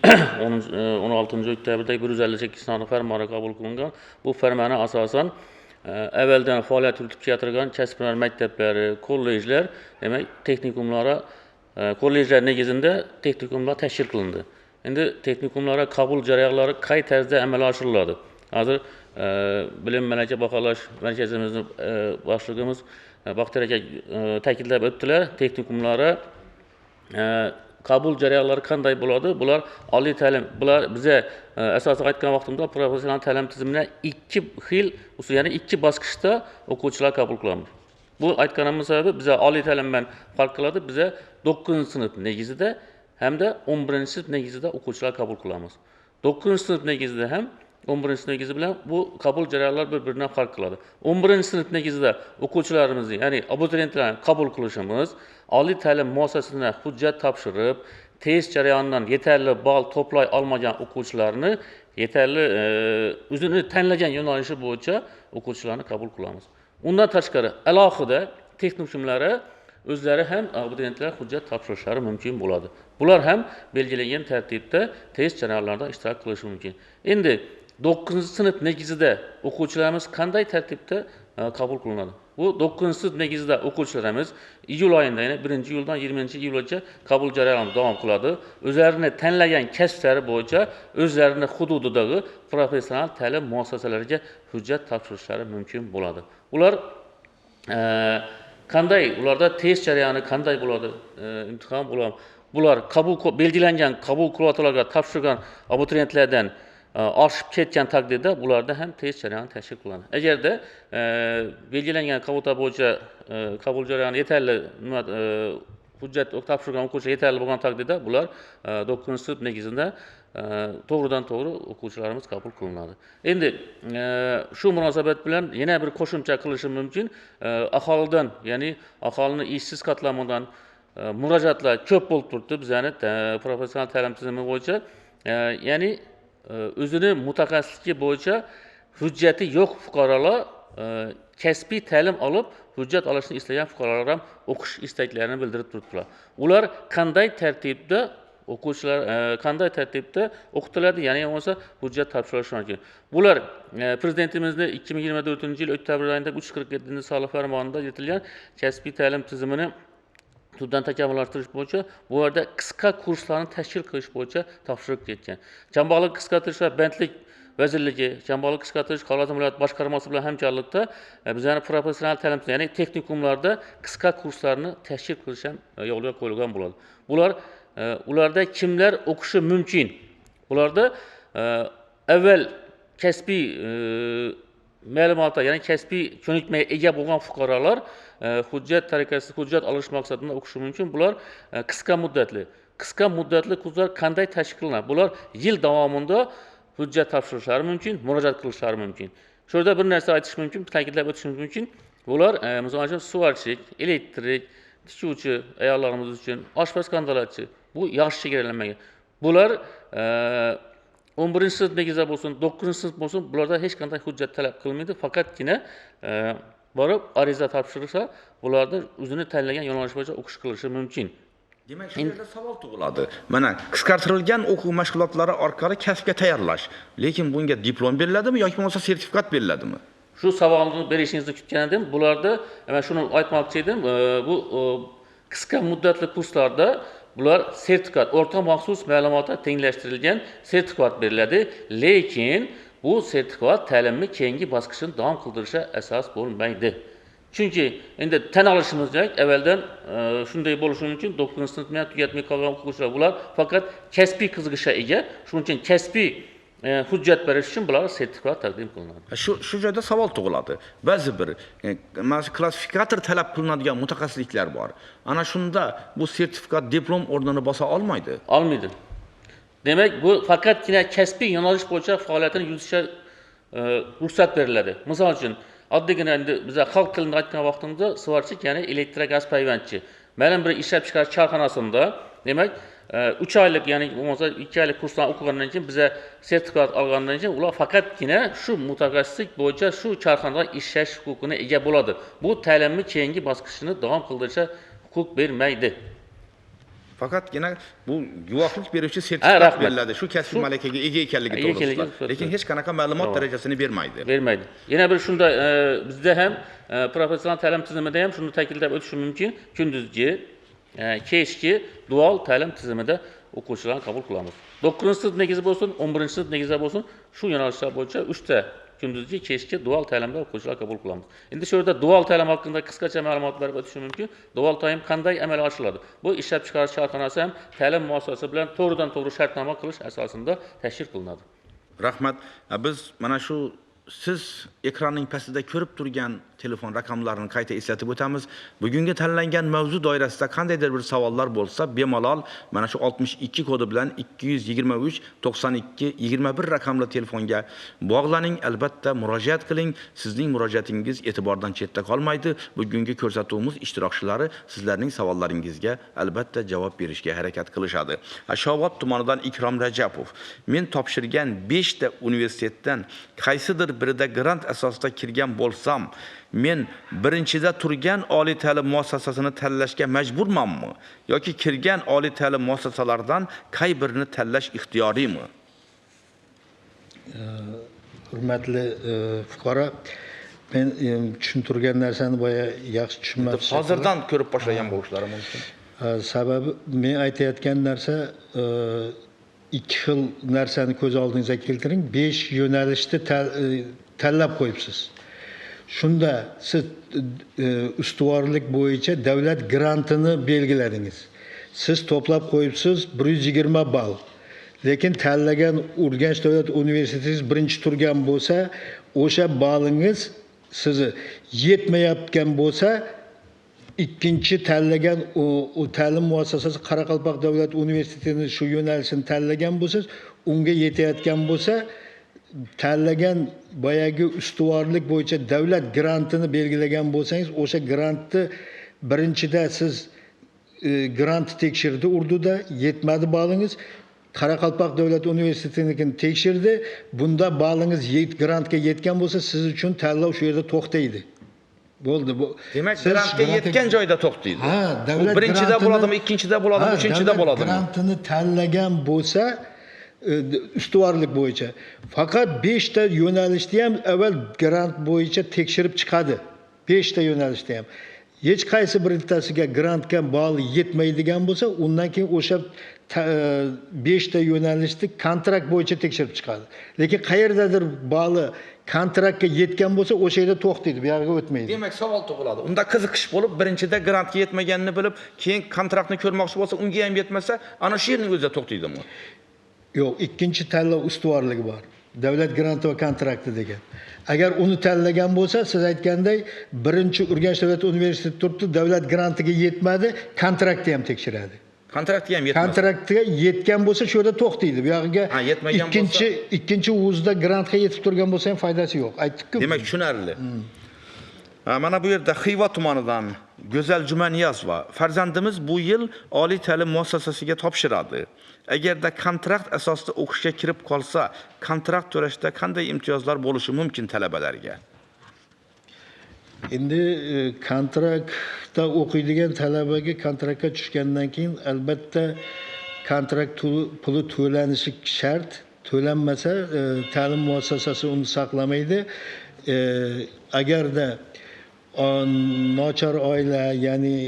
16-oktyabrdagi 158 sonli farmoni qabul qilingan. Bu farmona asosan avvaldan faoliyat yuritib kelayotgan kasb-hunar maktablari, kollejlar, demak texnikumlara, kollejlar negizida texnikumlar tashkil qilindi. Endi texnikumlara qabul jarayonlari qay tarzda amalga oshiriladi? Hozir bilim malaka baholash markazimizni boshlig'imiz Baxtiyor aka ta'kidlab o'tdilar, texnikumlari qabul jarayonlari qanday bo'ladi? Bular oliy ta'lim, bular biza asosan aytgan vaqtimda professional ta'lim tizimida ikki xil usul, ya'ni ikki bosqichda o'quvchilar qabul qilamiz. Bu aytganimiz sababi biza oliy ta'lim bilan farq qiladi. Biza 9-sinf negizida hamda 11-sinf negizida o'quvchilar qabul qilamiz. 9-sinf negizida ham 11-sinf negizi bilan bu qabul jarayonlari bir-biridan farq qiladi. 11-sinf negizida o'quvchilarimizni, ya'ni abituriyentlarni qabul qilishimiz, oliy ta'lim muassasasina hujjat topshirib, test jarayonidan yetarli ball to'play olmagan o'quvchilarni yetarli o'zini tanlagan yo'nalishi bo'yicha o'quvchilarni qabul qilamiz. Undan tashqari alohida texnikumlari o'zlari ham abituriyentlar hujjat topshirishlari mumkin bo'ladi. Bular ham belgilangan tartibda test jarayonlarida ishtirok qilishi mumkin. Endi 9-sinf negizida o'quvchilarimiz qanday tartibda qabul qilinadi? Bu 9-sinf negizida o'quvchilarimiz iyul oyida, ya'ni 1-iyuldan 20-iyulgacha qabul jarayoni davom qiladi. O'zlarini tanlagan kasblari bo'yicha o'zlarini hududidagi professional ta'lim muassasalariga hujjat topshirishlari mumkin bo'ladi. Ular qanday, ularda test jarayoni qanday bo'ladi, imtihon bo'ladi. Bular qabul belgilangan qabul kvotalariga topshirgan abituriyentlardan oshib ketgan taqdirda bularda ham test jarayoni tashkil qilinadi. Agarda belgilangan kvota bo'yicha qabul jarayoni yetarli nima hujjat topshirgan o'quvchi yetarli bo'lgan taqdirda bular 9-sinf negizida to'g'ridan to'g'ri o'quvchilarimiz qabul qilinadi. Endi shu munosabat bilan yana bir qo'shimcha qilishim mumkin. Aholidan, ya'ni aholini ishsiz qatlamidan murojaatlar ko'p bo'lib turibdi bizani professional ta'lim tizimi bo'yicha, ya'ni o'zini mutaxassisligi bo'yicha hujjati yo'q fuqarolar kasbiy ta'lim olib hujjat olishni istagan fuqarolar ham o'qish istaklarini bildirib turibdilar. Ular qanday tartibda o'quvchilar qanday tartibda o'qitiladi, ya'ni bo'lmasa hujjat topshirishi mumkin. Bular prezidentimizni 2024-yil oktyabr oyida 347-sonli farmonida yuritilgan kasbiy ta'lim tizimini tubdan takomillashtirish bo'yicha bu yerda qisqa kurslarni tashkil qilish bo'yicha topshiriq ketgan. Kambag'allik qisqartirish va bandlik vazirligi, kambag'allik qisqartirish Xorazm viloyat boshqarmasi bilan hamkorlikda bizlarning professional ta'lim, ya'ni texnikumlarda qisqa kurslarni tashkil qilish ham yo'lga qo'yilgan bo'ladi. Bular ularda kimlar o'qishi mumkin? Ularda avval kasbiy ma'lumotlar, ya'ni kasbiy ko'nikmaga ega bo'lgan fuqarolar hujjat tariqasida hujjat olish maqsadida o'qishi mumkin. Bular qisqa muddatli kurslar qanday tashkil qilinadi? Bular yil davomida hujjat topshirishlari mumkin, murojaat qilishlari mumkin. Shu yerda bir narsa aytish mumkin, ta'kidlab o'tishimiz mumkin. Bular misol uchun suvarchilik, elektrik, tikuvchi ayollarimiz uchun, oshpaz kandalatchi, bu yosh chegaralanmagan. Bular 11-sinf negizida bo'lsin, 9-sinf bo'lsin, bularda hech qanday hujjat talab qilinmaydi. Faqatgina borib ariza topshirsa, bularda o'zini tanlagan yo'nalish bo'yicha o'qish qilishi mumkin. Demak, shu yerda savol tug'iladi. Mana qisqartirilgan o'quv mashg'ulotlari orqali kasbga tayyorlash, lekin bunga diplom beriladimi yoki bo'lmasa sertifikat beriladimi? Shu savolni berishingizni kutgan edim. Bularda men shuni aytmoqchi edim. Bu qisqa muddatli kurslarda bular sertifikat, o'rta maxsus ma'lumotga tenglashtirilgan sertifikat beriladi, lekin bu sertifikat ta'limni keyingi bosqichini davom qildirishga asos bo'lmaydi. Chunki endi tan olishimiz kerak, avvaldan shunday bo'lishi mumkin, 9-sinfni tugatmay qolgan o'quvchilar bular faqat kasbiy qiziqishga ega, shuning uchun kasbiy hujjat berish uchun bular sertifikat taqdim qilinadi. Shu joyda savol tug'iladi. Ba'zi bir mana shu klassifikator talab qilinadigan mutaxassisliklar bor. Ana shunda bu sertifikat diplom o'rnini bosa olmaydi. Olmaydi. Demak, bu faqatgina kasbiy yo'nalish bo'yicha faoliyatini yuritishga ruxsat beriladi. Misol uchun, oddiygina endi biza xalq tilida aytgan vaqtimizda svarchik, ya'ni elektrogaz payvandchi. Ma'lum bir ishlab chiqarish korxonasida, demak, 3 oylik, ya'ni bo'lmasa 2 oylik kursdan o'qigandan keyin biza sertifikat olgandan keyin ular faqatgina shu mutaxassislik bo'yicha shu korxonada ishlash huquqiga ega bo'ladi. Bu ta'limni keyingi bosqichini davom qildirishga huquq bermaydi. Faqatgina bu guvohlik beruvchi sertifikat beriladi, shu kasbiy malakaga ega ekanligi to'g'risida, lekin hech qanaqa ma'lumot darajasini bermaydi. Bermaydi. Yana bir shunday bizda ham professional ta'lim tizimida ham shuni ta'kidlab o'tishim mumkin. Kunduzgi, kechki dual ta'lim tizimida o'quvchilarni qabul qilamiz. 9-sinf negizida bo'lsin, 11-sinf negizida bo'lsin, shu yo'nalishlar bo'yicha 3 ta kunduzgi, kechki dual ta'limda o'quvchilar qabul qilamiz. Endi shu yerda dual ta'lim haqida qisqacha ma'lumot berib o'tishim mumkin. Dual ta'lim qanday amalga oshiriladi? Bu ishlab chiqarish korxonasi ham ta'lim muassasasi bilan to'g'ridan-to'g'ri shartnoma qilish asosida tashkil qilinadi. Rahmat. Biz mana shu siz ekranning pastida ko'rib turgan telefon raqamlarini qayta eslatib o'tamiz. Bugungi tanlangan mavzu doirasida qandaydir bir savollar bo'lsa, bemalol mana shu 62 kodi bilan 223 92 21 raqamli telefonga bog'laning, albatta murojaat qiling. Sizning murojaatingiz e'tibordan chetda qolmaydi. Bugungi ko'rsatuvimiz ishtirokchilari sizlarning savollaringizga albatta javob berishga harakat qilishadi. Shovot tumanidan Ikrom Rajabov: men topshirgan 5 ta universitetdan qaysidir birida grant asosida kirgan bo'lsam, men birinchida turgan oliy ta'lim muassasasini tanlashga majburmanmi yoki kirgan oliy ta'lim muassasalaridan qay birini tanlash ixtiyoriymi? Hurmatli fuqaro, men tushuntirgan narsani boya yaxshi tushunmabsiz. Hozirdan ko'rib boshlagan bo'lishlari mumkin. Sababi men aytayotgan narsa ikki xil narsani ko'z oldingizga keltiring. 5 yo'nalishni tanlab qo'yibsiz. Shunda siz ustuvorlik bo'yicha davlat grantini belgiladingiz. Siz to'plab qo'yibsiz 120 ball. Lekin tanlagan Urganch davlat universitetingiz birinchi turgan bo'lsa, o'sha ballingiz sizni yetmayotgan bo'lsa, ikkinchi tanlagan u ta'lim muassasasi Qoraqalpoq davlat universitetini shu yo'nalishini tanlagan bo'lsangiz, unga yetayotgan bo'lsa, tanlagan boyagi ustuvorlik bo'yicha davlat grantini belgilagan bo'lsangiz, o'sha grantni birinchida siz grant tekshirdi Urduda, yetmadi ballingiz. Qoraqalpoq davlat universitetinikini tekshirdi. Bunda ballingiz grantga yetgan bo'lsa, siz uchun tanlov shu yerda to'xtaydi. Bo'ldi bu. Demak, grantga yetgan joyda to'xtaydi. Ha, davlat birinchida bo'ladimi, ikkinchida bo'ladimi, uchinchida bo'ladimi? Grantini tanlagan bo'lsa, ustuvorlik bo'yicha faqat 5 ta yo'nalishda ham avval grant bo'yicha tekshirib chiqadi. 5 ta yo'nalishda ham. Hech qaysi birtasiga grantga ball yetmaydigan bo'lsa, undan keyin o'sha 5 ta yo'nalishni kontrakt bo'yicha tekshirib chiqadi. Lekin qayerdadir balli kontraktga yetgan bo'lsa, o'sha yerda to'xtaydi, bu yoqqa o'tmaydi. Demak, savol tug'iladi. Unda qiziqish bo'lib, birinchida grantga yetmaganini bilib, keyin kontraktni ko'rmoqchi bo'lsa, unga ham yetmasa, ana shu yerning o'zida to'xtaydimi? Yo'q, ikkinchi tanlov ustuvorligi bor. Davlat granti va kontrakti degan. Agar uni tanlagan bo'lsa, siz aytganday, birinchi Urganch davlat universiteti turibdi, davlat grantiga yetmadi, kontraktni ham tekshiradi. Kontraktga ham yetmadi. Kontraktga yetgan bo'lsa, shu yerda to'xtaydi. Bu yog'iga ikkinchi vuzda grantga yetib turgan bo'lsa ham foydasi yo'q. Aytdik-ku. Demak, tushunarli. Mana bu yerda Xiva tumanidan Go'zal Jumaniyazova: farzandimiz bu yil oliy ta'lim muassasasiga topshiradi. Agarda kontrakt asosida o'qishga kirib qolsa, kontrakt to'lashda qanday imtiyozlar bo'lishi mumkin talabalarga? Endi kontraktda o'qiydigan talabaga kontraktga tushgandan keyin albatta kontrakt puli to'lanishi shart. To'lanmasa ta'lim muassasasi uni saqlamaydi. Agarda nochor oila, ya'ni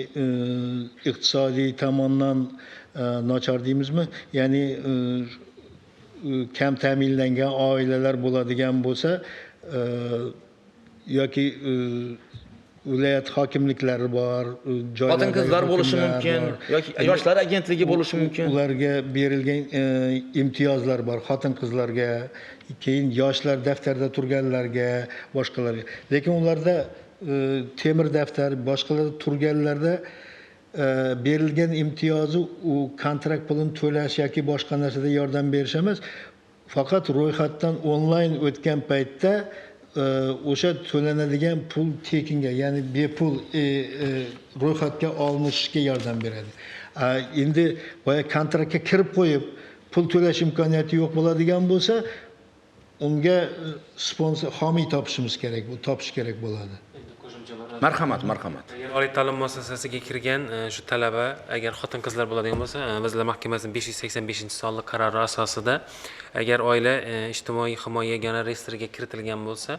iqtisodiy tomondan nochor deymizmi, ya'ni kam ta'minlangan oilalar bo'ladigan bo'lsa yoki viloyat hokimliklari bor, xotin-qizlar bo'lishi mumkin yoki yoshlar agentligi bo'lishi mumkin. Ularga berilgan imtiyozlar bor, xotin-qizlarga, keyin yoshlar daftarda turganlarga, boshqalarga. Lekin ularda temir daftar, boshqalarda turganlarda berilgan imtiyozi u kontrakt pulini to'lash yoki boshqa narsada yordam berish emas, faqat ro'yxatdan onlayn o'tgan paytda o'sha to'lanadigan pul tekinga, ya'ni bepul ro'yxatga olinishga yordam beradi. Endi boya kontraktga kirib qo'yib pul to'lash imkoniyati yo'q bo'ladigan bo'lsa, unga sponsor, homiy topishimiz kerak, bu topish kerak bo'ladi. Marhamat, marhamat. Agar oliy ta'lim muassasasiga kirgan shu talaba, agar xotin-qizlar bo'ladigan bo'lsa, Vazirlar Mahkamasining 585-sonli qarori asosida agar oila ijtimoiy himoya yagona reyestriga kiritilgan bo'lsa,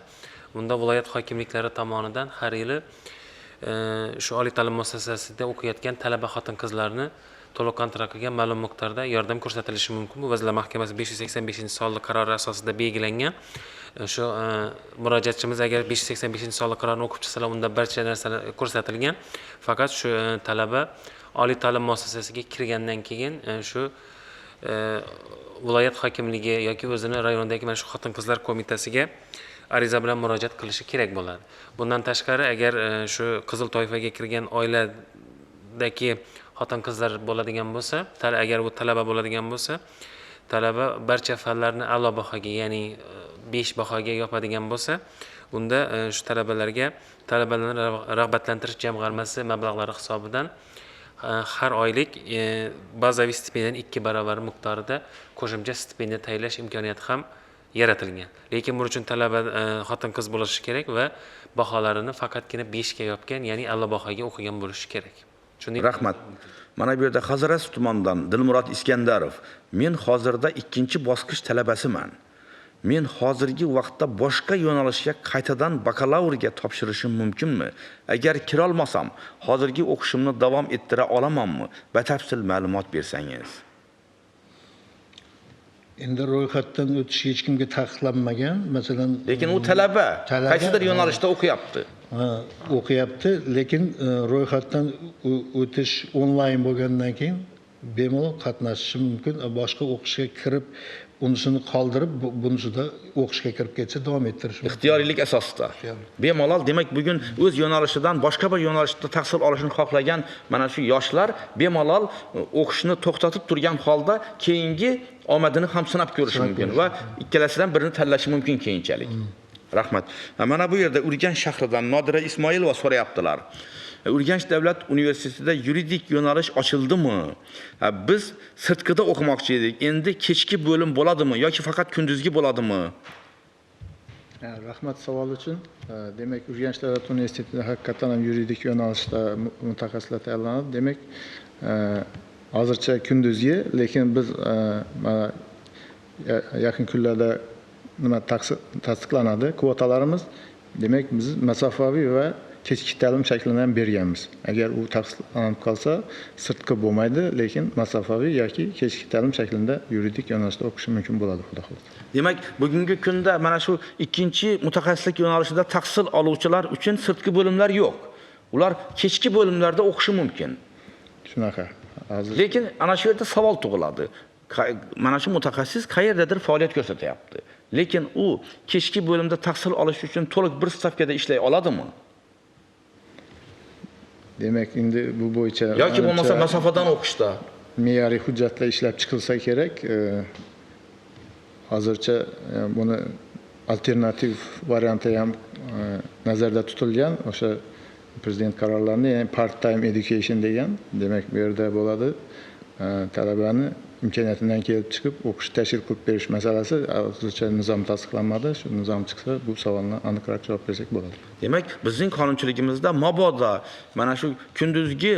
bunda viloyat hokimliklari tomonidan har yili shu oliy ta'lim muassasasida o'qiyotgan talaba xotin-qizlarni to'lov kontraktiga ma'lum miqdorda yordam ko'rsatilishi mumkin. Bu Vazirlar Mahkamasi 585-sonli qarori asosida belgilangan. Shu murojaatchimiz agar 585-sonli qarorni o'qib chiqsalar, unda barcha narsalar ko'rsatilgan. Faqat shu talaba oliy ta'lim muassasasiga kirgandan keyin shu viloyat hokimligi yoki o'zini rayonidagi mana shu xotin-qizlar qo'mitasiga ariza bilan murojaat qilishi kerak bo'ladi. Bundan tashqari, agar shu qizil toifaga kirgan oiladagi xotin-qizlar bo'ladigan bo'lsa, agar bu talaba bo'ladigan bo'lsa, talaba barcha fanlarni a'lo bahoga, ya'ni 5 bahoga yopadigan bo'lsa, unda shu talabalarga talabalarni rag'batlantirish jamg'armasi mablag'lari hisobidan har oylik bazaviy stipendiyaning 2 barobar miqdorida qo'shimcha stipendiya tayinlash imkoniyati ham yaratilgan. Lekin buning uchun talaba xotin-qiz bo'lishi kerak va baholarini faqatgina 5 ga yopgan, ya'ni a'lo bahoga o'qigan bo'lishi kerak. Rahmat. Mana bu yerda Hazorasp tumanidan Dilmurod Iskandarov. Men hozirda 2-bosqich talabasiman. Men hozirgi vaqtda boshqa yo'nalishga qaytadan bakalavrga topshirishim mumkinmi? Agar kirolmasam, hozirgi o'qishimni davom ettira olamanmi? Batafsil ma'lumot bersangiz. Endi ro'yxatdan o'tish hech kimga taqiqlanmagan, masalan, lekin u talaba qaysidir yo'nalishda o'qiyapti. O'qiyapti, lekin ro'yxatdan o'tish onlayn bo'lgandan keyin bemalol qatnashishi mumkin. Boshqa o'qishga kirib, unisini qoldirib, bunisida o'qishga kirib ketsa davom ettirish mumkin. Ixtiyoriylik asosida. Bemalol, demak, bugun o'z yo'nalishidan boshqa bir yo'nalishda tahsil olishni xohlagan mana shu yoshlar bemalol o'qishni to'xtatib turgan holda keyingi omadini ham sinab ko'rishi mumkin va ikkalasidan birini tanlashi mumkin keyinchalik. Rahmat. Mana bu yerda Urganch shahridan Nodira Ismoilova so'rayaptilar. Urganch davlat universitetida yuridik yo'nalish ochildimi? Biz sirtqida o'qimoqchi edik. Endi kechki bo'lim bo'ladimi yoki faqat kunduzgi bo'ladimi? Rahmat savol uchun. Demak, Urganch davlat universitetida haqiqatan ham yuridik yo'nalishda mutaxassislar tayyorlanadi. Demak, hozircha kunduzgi, lekin biz mana yaqin kunlarda nima tasdiqlanadi kvotalarimiz. Demak, biz masofaviy va kechki ta'lim shaklini ham berganmiz. Agar u tasdiqlanib qolsa, sirtqi bo'lmaydi, lekin masofaviy yoki kechki ta'lim shaklida yuridik yo'nalishda o'qish mumkin bo'ladi, xudo xohlasa. Demak, bugungi kunda mana shu 2-chi mutaxassislik yo'nalishida tahsil oluvchilar uchun sirtqi bo'limlar yo'q. Ular kechki bo'limlarda o'qishi mumkin. Shunaqa. Lekin ana shu yerda savol tug'iladi. Mana shu mutaxassis qayerdadir faoliyat ko'rsatyapti. Lekin u kechki bo'limda tahsil olish uchun to'liq bir stavkada ishlay oladimi? Demak, endi bu bo'yicha yoki bo'lmasa masofadan o'qishda me'yoriy hujjatlar ishlab chiqilsa kerak. Hozircha buni alternativ varianti ham nazarda tutilgan. O'sha prezident qarorlarini, ya'ni part time education degan, demak bu yerda bo'ladi. Talabani imkoniyatidan kelib chiqib o'qish tashkil qilib berish masalasi hozircha nizom tasdiqlanmadi. Shu nizom chiqsa bu savolni aniqroq javob bersak bo'ladi. Demak, bizning qonunchiligimizda mabodo mana shu kunduzgi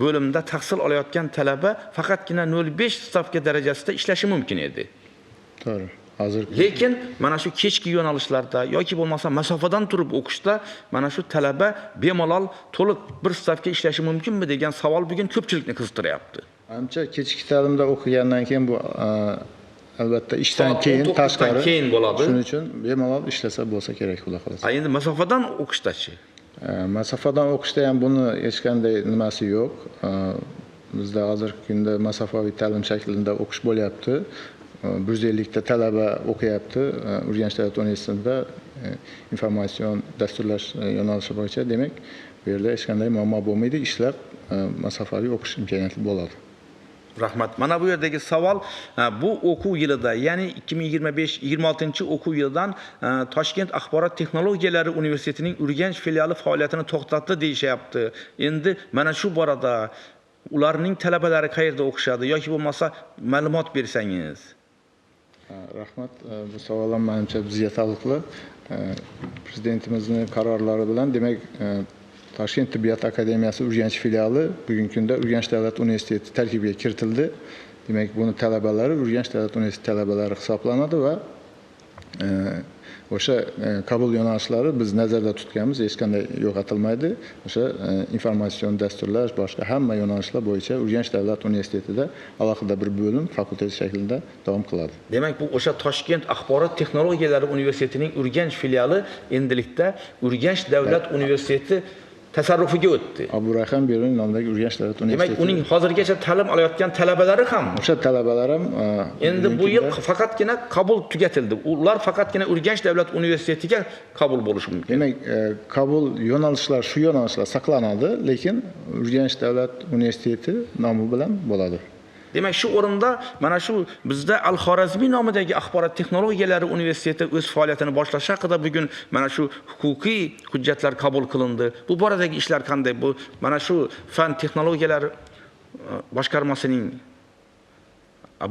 bo'limda tahsil olayotgan talaba faqatgina 0.5 stavka darajasida ishlashi mumkin edi. To'g'ri. Hozir lekin mana shu kechki yo'nalishlarda yoki bo'lmasa masofadan turib o'qishda mana shu talaba bemalol to'liq bir stavka ishlashi mumkinmi degan savol bugun ko'pchilikni qiziqtiryapti. Ancha kechki ta'limda o'qigandan keyin bu albatta ishdan keyin tashqari keyin bo'ladi. Shuning uchun bemalol ishlasa bo'lsa kerak, xudo xohlasa. Endi masofadan o'qishdachi? Masofadan o'qishda ham buni hech qanday nimasi yo'q. Bizda hozirgi kunda masofaviy ta'lim shaklida o'qish bo'lyapti. 150 ta talaba o'qiyapti Urganch davlat universitetida informatsion dasturlash yo'nalishi bo'yicha. Demak, bu yerda hech qanday muammo bo'lmaydi, ishlab masofaviy o'qish imkoniyati bo'ladi. Rahmat. Mana bu yerdagi savol bu o'quv yilida, ya'ni 2025-26 o'quv yilidan Toshkent axborot texnologiyalari universitetining Urganch filiali faoliyatini to'xtatdi deyishyapti. Endi mana shu borada ularning talabalari qayerda o'qishadi yoki bo'lmasa ma'lumot bersangiz. Rahmat. Bu savol ham menimcha bizga taalluqli. Prezidentimizning qarorlari bilan, demak, Toshkent tibbiyot akademiyasi Urganch filiali bugungi kunda Urganch davlat universiteti tarkibiga kiritildi. Demak, buni talabalari Urganch davlat universiteti talabalari hisoblanadi va O'sha qabul yo'nalishlari biz nazarda tutganmiz, hech qanday yo'qotilmaydi. O'sha informatsion dasturlar, boshqa hamma yo'nalishlar bo'yicha Urganch davlat universitetida alohida bir bo'lim fakultet shaklida davom qiladi. Demak, bu o'sha Toshkent axborot texnologiyalari universitetining Urganch filiali endilikda Urganch davlat universiteti tasarrufiga o'tdi. Abu Rayhon Beruniy nomidagi Urganch davlat universiteti. Demak, uning hozirgacha ta'lim olayotgan talabalari ham o'sha talabalar ham endi bu yil faqatgina qabul tugatildi. Ular faqatgina Urganch davlat universitetiga qabul bo'lishi mumkin. Demak, qabul yo'nalishlar shu yo'nalishlar saqlanadi, lekin Urganch davlat universiteti nomi bilan bo'ladi. Demak, shu o'rinda mana shu bizda Al-Xorazmiy nomidagi axborot texnologiyalari universiteti o'z faoliyatini boshlashi haqida bugun mana shu huquqiy hujjatlar qabul qilindi. Bu boradagi ishlar qanday? Bu mana shu fan texnologiyalari boshqarmasining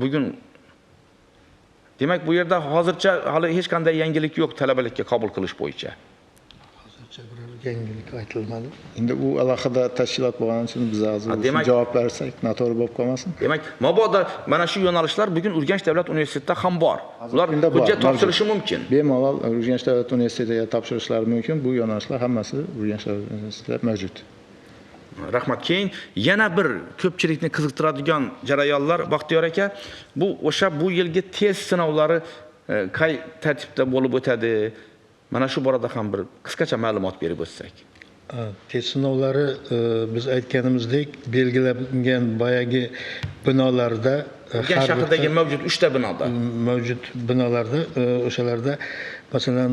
bugun, demak, bu yerda hozircha hali hech qanday yangilik yo'q talabalikka qabul qilish bo'yicha. Hozircha biror yangilik aytilmadi. Endi u alohida tashkilot bo'lgani uchun biz hozir javob bersak noto'g'ri bo'lib qolmasin. Demak, mabodo mana shu yo'nalishlar bugun Urganch davlat universitetida ham bor. Ular hujjat topshirishi mumkin. Bemalol Urganch davlat universitetiga topshirishlari mumkin. Bu yo'nalishlar hammasi Urganch davlat universitetida mavjud. Rahmat. Keyin yana bir ko'pchilikni qiziqtiradigan jarayonlar, Baxtiyor aka, bu o'sha bu yilgi test sinovlari qay tartibda bo'lib o'tadi? Mana shu borada ham bir qisqacha ma'lumot berib o'tsak. Test sinovlari biz aytganimizdek belgilangan boyagi binolarda, Urganch shahridagi mavjud 3 ta binoda, mavjud binolarda, o'shalarda masalan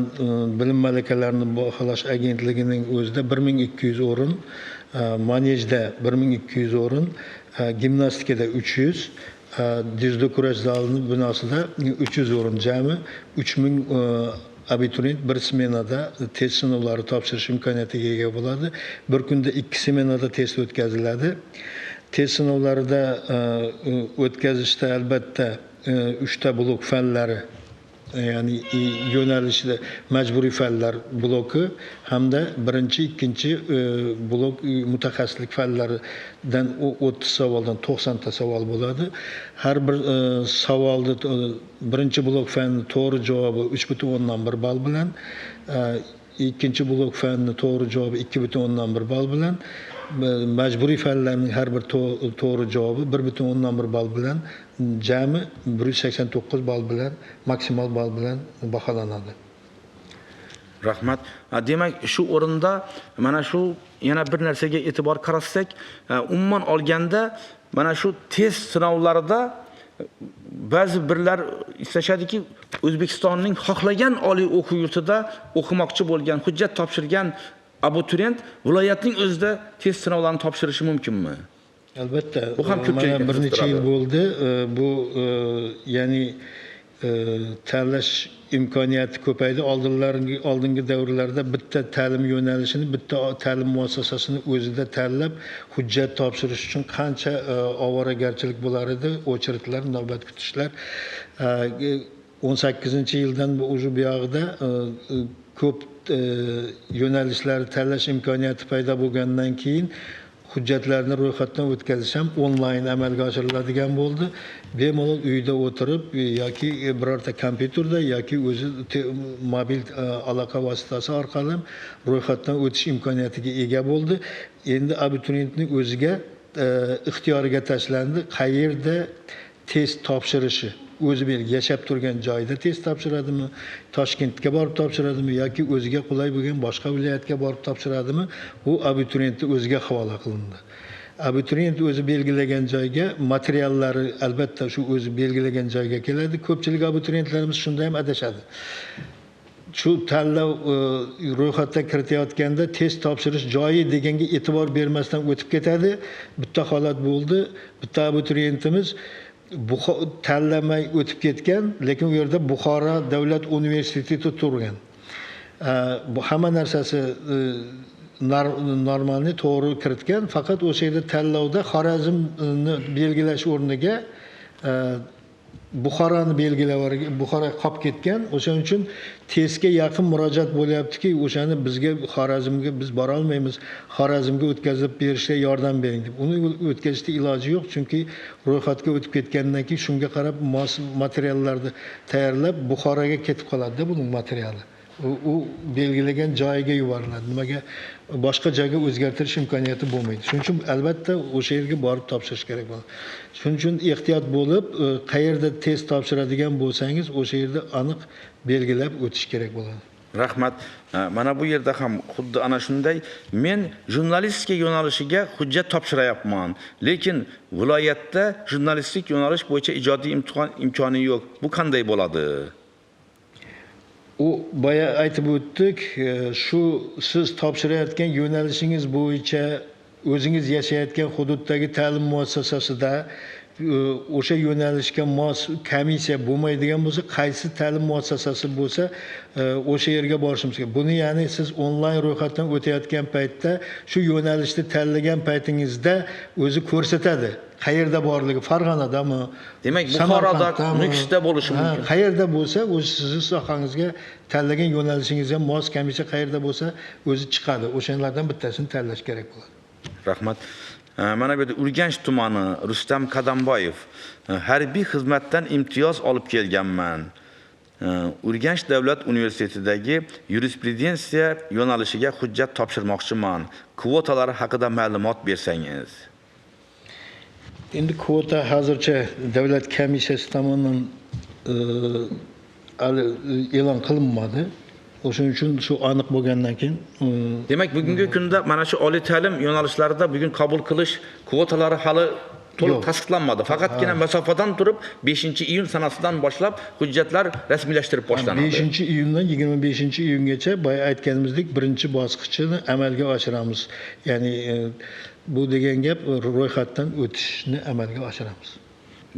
bilim malakalarini baholash agentligining o'zida 1200 o'rin, manejda 1200 o'rin, gimnastikada 300, dzyudo kurash zalining binosida 300 o'rin, jami 3000 abituriyent bir smenada test sinovlari topshirish imkoniyatiga ega bo'ladi. Bir kunda 2 smenada test o'tkaziladi. Test sinovlarida o'tkazishda albatta 3 ta blok fanlari, ya'ni yo'nalishida majburiy fanlar bloki hamda birinchi, ikkinchi blok mutaxassislik fanlaridan 30 savoldan 90 ta savol bo'ladi. Har bir savolni birinchi blok fanni to'g'ri javobi 3,1 ball bilan, ikkinchi blok fanni to'g'ri javobi 2,1 ball bilan, majburiy fanlarning har bir to'g'ri javobi 1,1 ball bilan, jami 189 ball bilan, maksimal ball bilan baholanadi. Rahmat. Demak, shu o'rinda mana shu yana bir narsaga e'tibor qaratsak, umuman olganda mana shu test sinovlarida ba'zi birlar istashadiki, O'zbekistonning xohlagan oliy o'quv yurtida o'qimoqchi bo'lgan, hujjat topshirgan abituriyent viloyatning o'zida test sinovlarini topshirishi mumkinmi? Albatta. Bu ham ko'pchilikni bir necha yil bo'ldi. Bu ya'ni tanlash imkoniyati ko'paydi. Oldingi davrlarda bitta ta'lim yo'nalishini, bitta ta'lim muassasasini o'zida tanlab hujjat topshirish uchun qancha ovoragarchilik bo'lar edi, ocheredlar, navbat kutishlar. 18-yildan bu уже bu yog'ida ko'p yo'nalishlarni tanlash imkoniyati paydo bo'lgandan keyin hujjatlarni ro'yxatdan o'tkazish ham onlayn amalga oshiriladigan bo'ldi. Bemalol uyda o'tirib yoki birorta kompyuterda yoki o'zi mobil aloqa vositasi orqali ro'yxatdan o'tish imkoniyatiga ega bo'ldi. Endi abituriyentning o'ziga ixtiyoriga tashlandi, qayerda test topshirishi. O'zi yashab turgan joyida test topshiradimi, Toshkentga borib topshiradimi yoki o'ziga qulay bo'lgan boshqa viloyatga borib topshiradimi, bu abituriyentni o'ziga havola qilindi. Abituriyent o'zi belgilagan joyga materiallari albatta shu o'zi belgilagan joyga keladi. Ko'pchilik abituriyentlarimiz shunda ham adashadi. Shu tanlov ro'yxatga kiritayotganda test topshirish joyi deganga e'tibor bermasdan o'tib ketadi. Bitta holat bo'ldi, bitta abituriyentimiz tanlamay o'tib ketgan, lekin u yerda Buxoro davlat universiteti turgan. Bu hamma narsasi normalni to'g'ri kiritgan, faqat o'sha yerda tanlovda Xorazmni belgilash o'rniga Buxoroni belgilab yuborgan, Buxoro qolib ketgan. O'shaning uchun testga yaqin murojaat bo'lyaptiki, o'shani bizga Xorazmga biz bora olmaymiz, Xorazmga o'tkazib berishga yordam bering deb. Uni o'tkazishda iloji yo'q, chunki ro'yxatga o'tib ketgandan keyin shunga qarab mos materiallarni tayyorlab Buxoroga ketib qoladi-da buning materiali. U belgilagan joyiga yuboriladi. Nimaga boshqa joyga o'zgartirish imkoniyati bo'lmaydi. Shuning uchun albatta o'sha yerga borib topshirish kerak bo'ladi. Shuning uchun ehtiyot bo'lib, qayerda test topshiradigan bo'lsangiz, o'sha yerda aniq belgilab o'tish kerak bo'ladi. Rahmat. Mana bu yerda ham xuddi ana shunday, men jurnalistika yo'nalishiga hujjat topshirayapman, lekin viloyatda jurnalistik yo'nalish bo'yicha ijodiy imtihon imkoni yo'q. Bu qanday bo'ladi? U boya aytib o'tdik, shu siz topshirayotgan yo'nalishingiz bo'yicha o'zingiz yashayotgan hududdagi ta'lim muassasasida o'sha yo'nalishga mos komissiya bo'lmaydigan bo'lsa, qaysi ta'lim muassasasi bo'lsa, o'sha yerga borishimiz kerak. Buni ya'ni siz onlayn ro'yxatdan o'tayotgan paytda shu yo'nalishni tanlagan paytingizda o'zi ko'rsatadi qayerda borligi, Farg'onadami, Demak, Buxoroda, Nukusda bo'lishi mumkin. Qayerda bo'lsa, o'zi sizni sohangizga tanlagan yo'nalishingizga mos komissiya qayerda bo'lsa, o'zi chiqadi. O'shalardan bittasini tanlash kerak bo'ladi. Rahmat. Mana bu yerda Urganch tumani, Rustam Qadamboyev. Harbiy xizmatdan imtiyoz olib kelganman. Urganch davlat universitetidagi yurisprudensiya yo'nalishiga hujjat topshirmoqchiman. Kvotalar haqida ma'lumot bersangiz. Endi kvota hozircha davlat komissiyasi tomonidan hali e'lon qilinmadi. O'shuning uchun shu aniq bo'lgandan keyin Demak, bugungi kunda mana shu oliy ta'lim yo'nalishlarida bugun qabul qilish kvotalari hali to'liq tasdiqlanmadi. Faqatgina masofadan turib 5-iyun sanasidan boshlab hujjatlar rasmiylashtirib boshlanadi. 5-iyundan 25-iyungacha boya aytganimizdek birinchi bosqichini amalga oshiramiz. Ya'ni bu degan gap ro'yxatdan o'tishni amalga oshiramiz.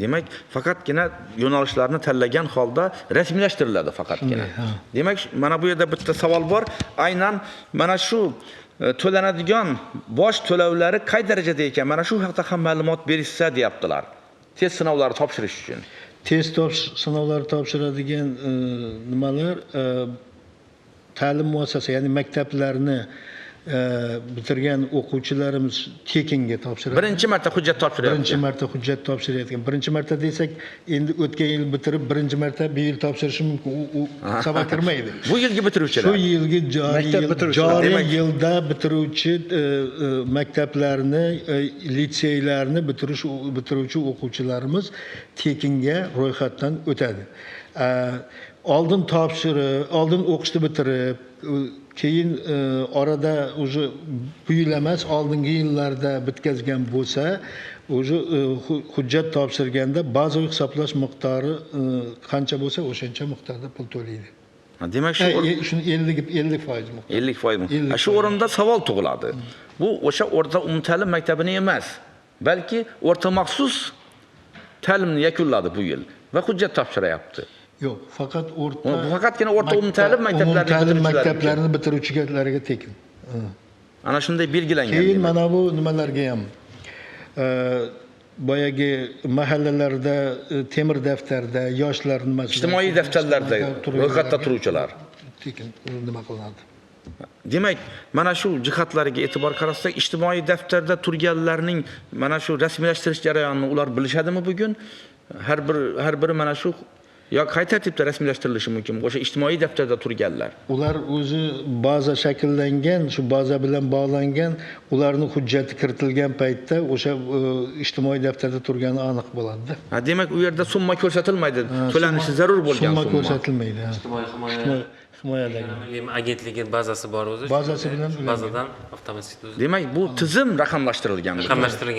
Demak, faqatgina yo'nalishlarni tanlagan holda rasmiylashtiriladi faqatgina. Demak, mana bu yerda bitta savol bor. Aynan mana shu to'lanadigan bosh to'lovlari qay darajada ekan? Mana shu haqda ham ma'lumot berishsa deyaptilar. Test sinovlari topshirish uchun. Test sinovlari topshiradigan nimalar ta'lim muassasasi, ya'ni maktablarni bitirgan o'quvchilarimiz tekinga topshiradi. Birinchi marta hujjat topshiryapti. Birinchi marta hujjat topshirayotgan. Birinchi marta desak, endi o'tgan yil bitirib birinchi marta bu yil topshirishi mumkin. U hisobga kirmaydi. Bu yilgi bitiruvchilar. Shu yilgi joriy yilda bitiruvchi maktablarni, litseylarni bitiruvchi o'quvchilarimiz tekinga ro'yxatdan o'tadi. Oldin topshirib, oldin o'qishni bitirib, keyin orada уже bu yil emas, oldingi yillarda bitkazgan bo'lsa, уже hujjat topshirganda bazaviy hisoblash miqdori qancha bo'lsa, o'shancha miqdorda pul to'laydi. Demak, shu shuni 50% miqdor. 50%. Shu o'rinda savol tug'iladi. Bu o'sha o'rta umumta'lim maktabini emas, balki o'rta maxsus ta'limni yakunladi bu yil va hujjat topshiryapti. Yo'q, faqat o'rta faqatgina o'rta umumta'lim maktablarini bitiruvchilarga tekin. Ana shunday belgilangan. Keyin mana bu nimalarga ham boyagi mahallalarda temir daftarda yoshlar nimasi ijtimoiy daftarlarda ro'yxatda turuvchilar tekin nima qilinadi. Demak, mana shu jihatlarga e'tibor qaratsak, ijtimoiy daftarda turganlarning mana shu rasmiylashtirish jarayonini ular bilishadimi bugun? Har biri mana shu yo qay tartibda rasmiylashtirilishi mumkin o'sha ijtimoiy daftarda turganlar? Ular o'zi baza shakllangan, shu baza bilan bog'langan, ularning hujjati kiritilgan paytda o'sha ijtimoiy daftarda turgani aniq bo'ladi-da. Demak, u yerda summa ko'rsatilmaydi, to'lanishi zarur bo'lgan summa ko'rsatilmaydi. Ijtimoiy himoyadagi Milliy agentligi bazasi bor o'zi. Bazasi bilan bazadan avtomatik o'zi. Demak, bu tizim raqamlashtirilgan.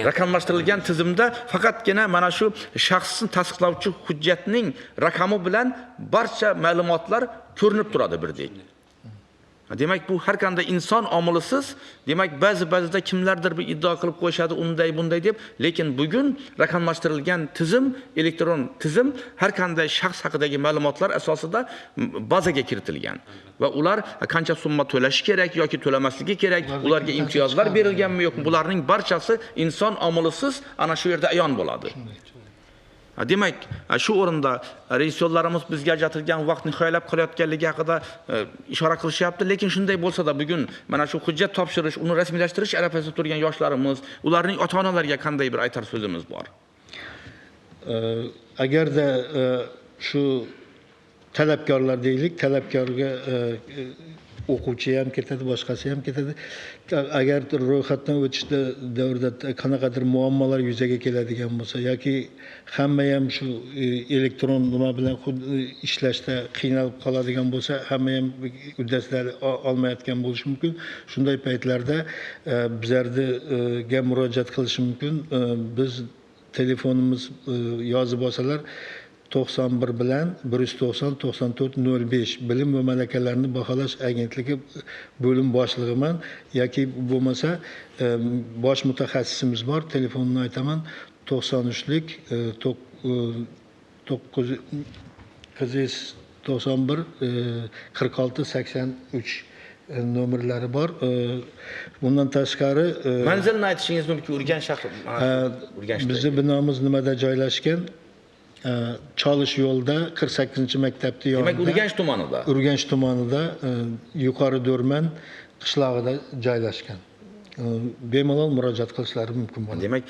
Raqamlashtirilgan tizimda faqatgina mana shu shaxsni tasdiqlovchi hujjatning raqami bilan barcha ma'lumotlar ko'rinib turadi birdek. Demak, bu har qanday inson omilisiz, demak, ba'zi-ba'zida kimlardir bir iddao qilib qo'yishadi, unday bunday deb, lekin bugun raqamlashtirilgan tizim, elektron tizim har qanday shaxs haqidagi ma'lumotlar asosida bazaga kiritilgan va ular qancha summa to'lashi kerak yoki to'lamasligi kerak, ularga imtiyozlar berilganmi yo'qmi, bularning barchasi inson omilisiz ana shu yerda ayon bo'ladi. Demak, shu o'rinda rejissyorlarimiz bizga ajratilgan vaqt nihoyalab qolayotganligi haqida ishora qilishyapti, lekin shunday bo'lsa-da bugun mana shu hujjat topshirish, uni rasmiylashtirish arafasida turgan yoshlarimiz, ularning ota-onalariga qanday bir aytar so'zimiz bor? Agarda shu talabgorlar deylik, talabgorga o'quvchi ham ketadi, boshqasi ham ketadi. Agar ro'yxatdan o'tishda davrida qanaqadir muammolar yuzaga keladigan bo'lsa yoki hamma ham shu elektron nima bilan ishlashda qiynalib qoladigan bo'lsa, hamma ham uddasidan olmayotgan bo'lishi mumkin. Shunday paytlarda bizlarga murojaat qilishi mumkin. Biz telefonimiz yozib olsalar 91 bilan 190 94 05 Bilim va malakalarni baholash agentligi bo'lim boshlig'iman yoki bo'lmasa bosh mutaxassisimiz bor, telefonini aytaman 93lik 991 46 83 nomerlari bor. Bundan tashqari manzilni aytishingiz mumkin. Urganch shahri, Urganchda. Bizning binomiz nimada joylashgan? Cholish yo'lda 48-maktabning yonida. Demak, Urganch tumanida. Urganch tumanida Yuqori Do'rman qishlog'ida joylashgan. Bemalol murojaat qilishlari mumkin bo'ladi. Demak,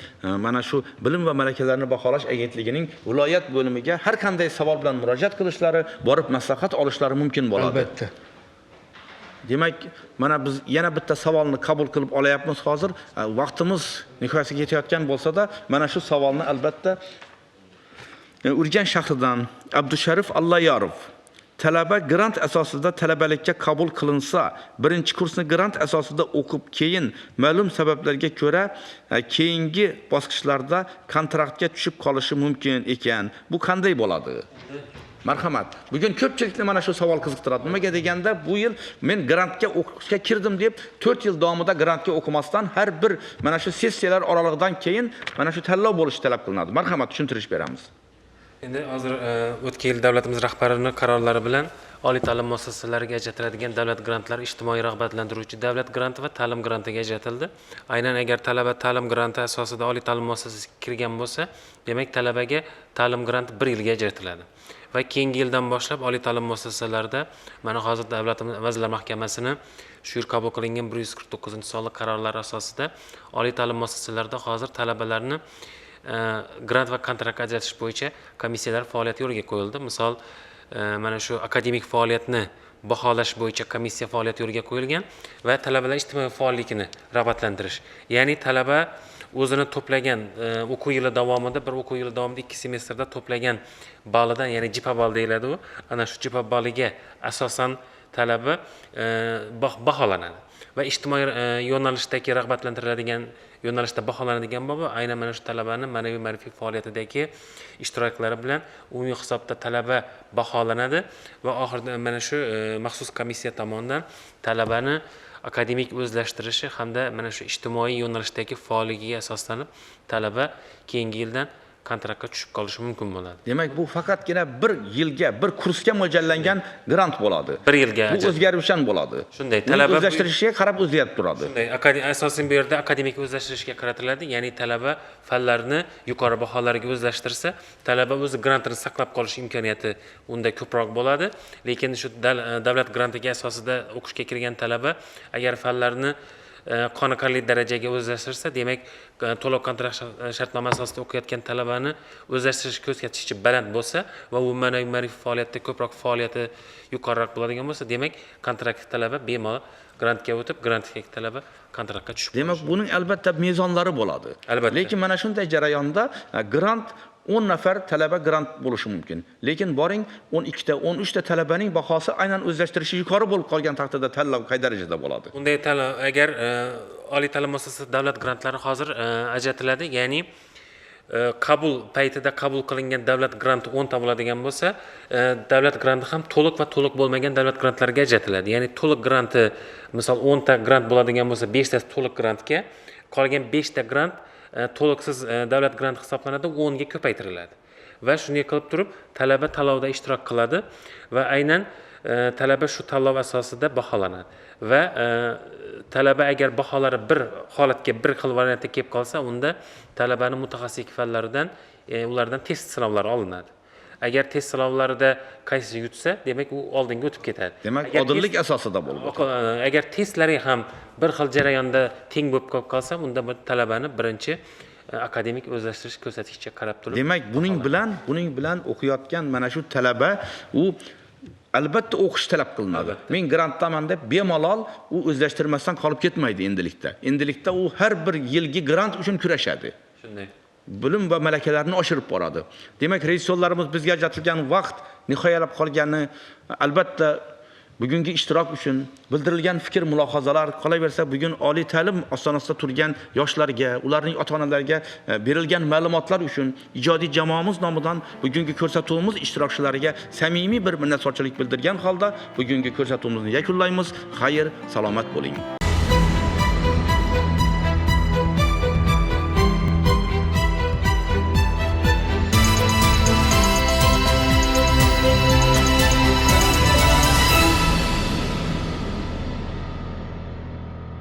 mana shu Bilim va malakalarni baholash agentligining viloyat bo'limiga har qanday savol bilan murojaat qilishlari, borib maslahat olishlari mumkin bo'ladi. Albatta. Demak, mana biz yana bitta savolni qabul qilib olayapmiz hozir. Vaqtimiz nihoyasiga yetayotgan bo'lsa-da, mana shu savolni albatta Urganch shahridan Abdusharif Allayorov. Talaba grant asosida talabalikka qabul qilinsa, birinchi kursni grant asosida o'qib, keyin ma'lum sabablarga ko'ra keyingi bosqichlarda kontraktga tushib qolishi mumkin ekan. Bu qanday bo'ladi? Marhamat. Bugun ko'pchilikni mana shu savol qiziqtiradi. Nimaga deganda, bu yil men grantga o'qishga kirdim deb 4 yil davomida grantga o'qimasdan har bir mana shu sessiyalar oralig'idan keyin mana shu tanlov bo'lishi talab qilinadi. Marhamat, tushuntirish beramiz. Endi hozir o'tgan yil davlatimiz rahbarining qarorlari bilan oliy ta'lim muassasalariga ajratiladigan davlat grantlari ijtimoiy rag'batlantiruvchi davlat granti va ta'lim grantiga ajratildi. Aynan agar talaba ta'lim granti asosida oliy ta'lim muassasasiga kirgan bo'lsa, demak talabaga ta'lim granti 1 yilga ajratiladi. Va keyingi yildan boshlab oliy ta'lim muassasalarida mana hozir davlatimiz Vazirlar Mahkamasini shu yil qabul qilingan 149-sonli qarorlar asosida oliy ta'lim muassasalarida hozir talabalarni grant va kontrakt ajratish bo'yicha komissiyalar faoliyati yo'lga qo'yildi. Misol, mana shu akademik faoliyatni baholash bo'yicha komissiya faoliyati yo'lga qo'yilgan va talabalar ijtimoiy faolligini rag'batlantirish. Ya'ni talaba o'zini to'plagan o'quv yili davomida, bir o'quv yili davomida 2 semestrda to'plagan balidan, ya'ni JPA ball deyiladi u, ana shu JPA baliga asosan talaba baholanadi va ijtimoiy yo'nalishdagi rag'batlantiriladigan yo'nalishda baholanadigan bo'lib, aynan mana shu talabani ma'naviy ma'rifiy faoliyatidagi ishtiroklari bilan umumiy hisobda talaba baholanadi va oxirida mana shu maxsus komissiya tomonidan talabani akademik o'zlashtirishi hamda mana shu ijtimoiy yo'nalishdagi faolligiga asoslanib talaba keyingi yildan kontraktga tushib qolishi mumkin bo'ladi. Demak, bu faqatgina bir yilga, bir kursga mo'ljallangan grant bo'ladi. Bir yilga. Bu o'zgaruvchan bo'ladi. Shunday, talaba o'zlashtirishiga qarab o'zgarib turadi. Shunday, asosan bu yerda akademik o'zlashtirishga qaratiladi, ya'ni talaba fanlarni yuqori baholarga o'zlashtirsa, talaba o'zi grantini saqlab qolish imkoniyati unda ko'proq bo'ladi. Lekin shu davlat grantiga asosida o'qishga kirgan talaba agar fanlarni qoniqarli darajaga o'zlashtirsa, demak, to'lov kontrakt shartnoma asosida o'qiyotgan talabani o'zlashtirish ko'rsatkichi baland bo'lsa va u ma'naviy ma'rifiy faoliyatda ko'proq faoliyati yuqoriroq bo'ladigan bo'lsa, demak, kontrakt talaba bemalol grantga o'tib, grantga talaba kontraktga tushib. Demak, buning albatta mezonlari bo'ladi. Albatta. Lekin mana shunday jarayonda grant 10 nafar talaba grant bo'lishi mumkin. Lekin boring 12 ta, 13 ta talabaning bahosi aynan o'zlashtirishi yuqori bo'lib qolgan taqdirda tanlov qay darajada bo'ladi? Bunday tanlov agar oliy ta'lim muassasasi davlat grantlari hozir ajratiladi, ya'ni qabul paytida qabul qilingan davlat granti 10 ta bo'ladigan bo'lsa, davlat granti ham to'liq va to'liq bo'lmagan davlat grantlariga ajratiladi. Ya'ni to'liq granti, misol 10 ta grant bo'ladigan bo'lsa, 5 tasi to'liq grantga, qolgan 5 ta grant to'liqsiz davlat granti hisoblanadi, 10 ga ko'paytiriladi. Va shunday qilib turib talaba tanlovda ishtirok qiladi va aynan Talaba shu tanlov asosida baholanadi va talaba agar baholari bir holatga, bir xil variantda kelib qolsa, unda talabani mutaxassislik fanlaridan ulardan test sinovlari olinadi. Agar test sinovlarida qaysi yutsa, demak, u oldinga o'tib ketadi. Demak, Agar odillik asosida bo'lib o'tadi. Agar testlari ham bir xil jarayonda teng bo'lib qolib qolsa, unda bir talabani birinchi akademik o'zlashtirish ko'rsatkichiga qarab turib. Demak, buning bilan o'qiyotgan mana shu talaba, u albatta o'qish talab qilinadi. Men grantdaman deb bemalol u o'zlashtirmasdan qolib ketmaydi endilikda. Endilikda u har bir yilgi grant uchun kurashadi. Shunday. Bilim va malakalarni oshirib boradi. Demak, rejissyorlarimiz bizga ajratilgan vaqt nihoyalab qolgani, albatta bugungi ishtirok uchun bildirilgan fikr mulohazalar, qolaversa bugun oliy ta'lim ostonasida turgan yoshlarga, ularning ota-onalariga berilgan ma'lumotlar uchun ijodiy jamoamiz nomidan bugungi ko'rsatuvimiz ishtirokchilariga samimiy bir minnatdorchilik bildirgan holda bugungi ko'rsatuvimizni yakunlaymiz. Xayr, salomat bo'ling.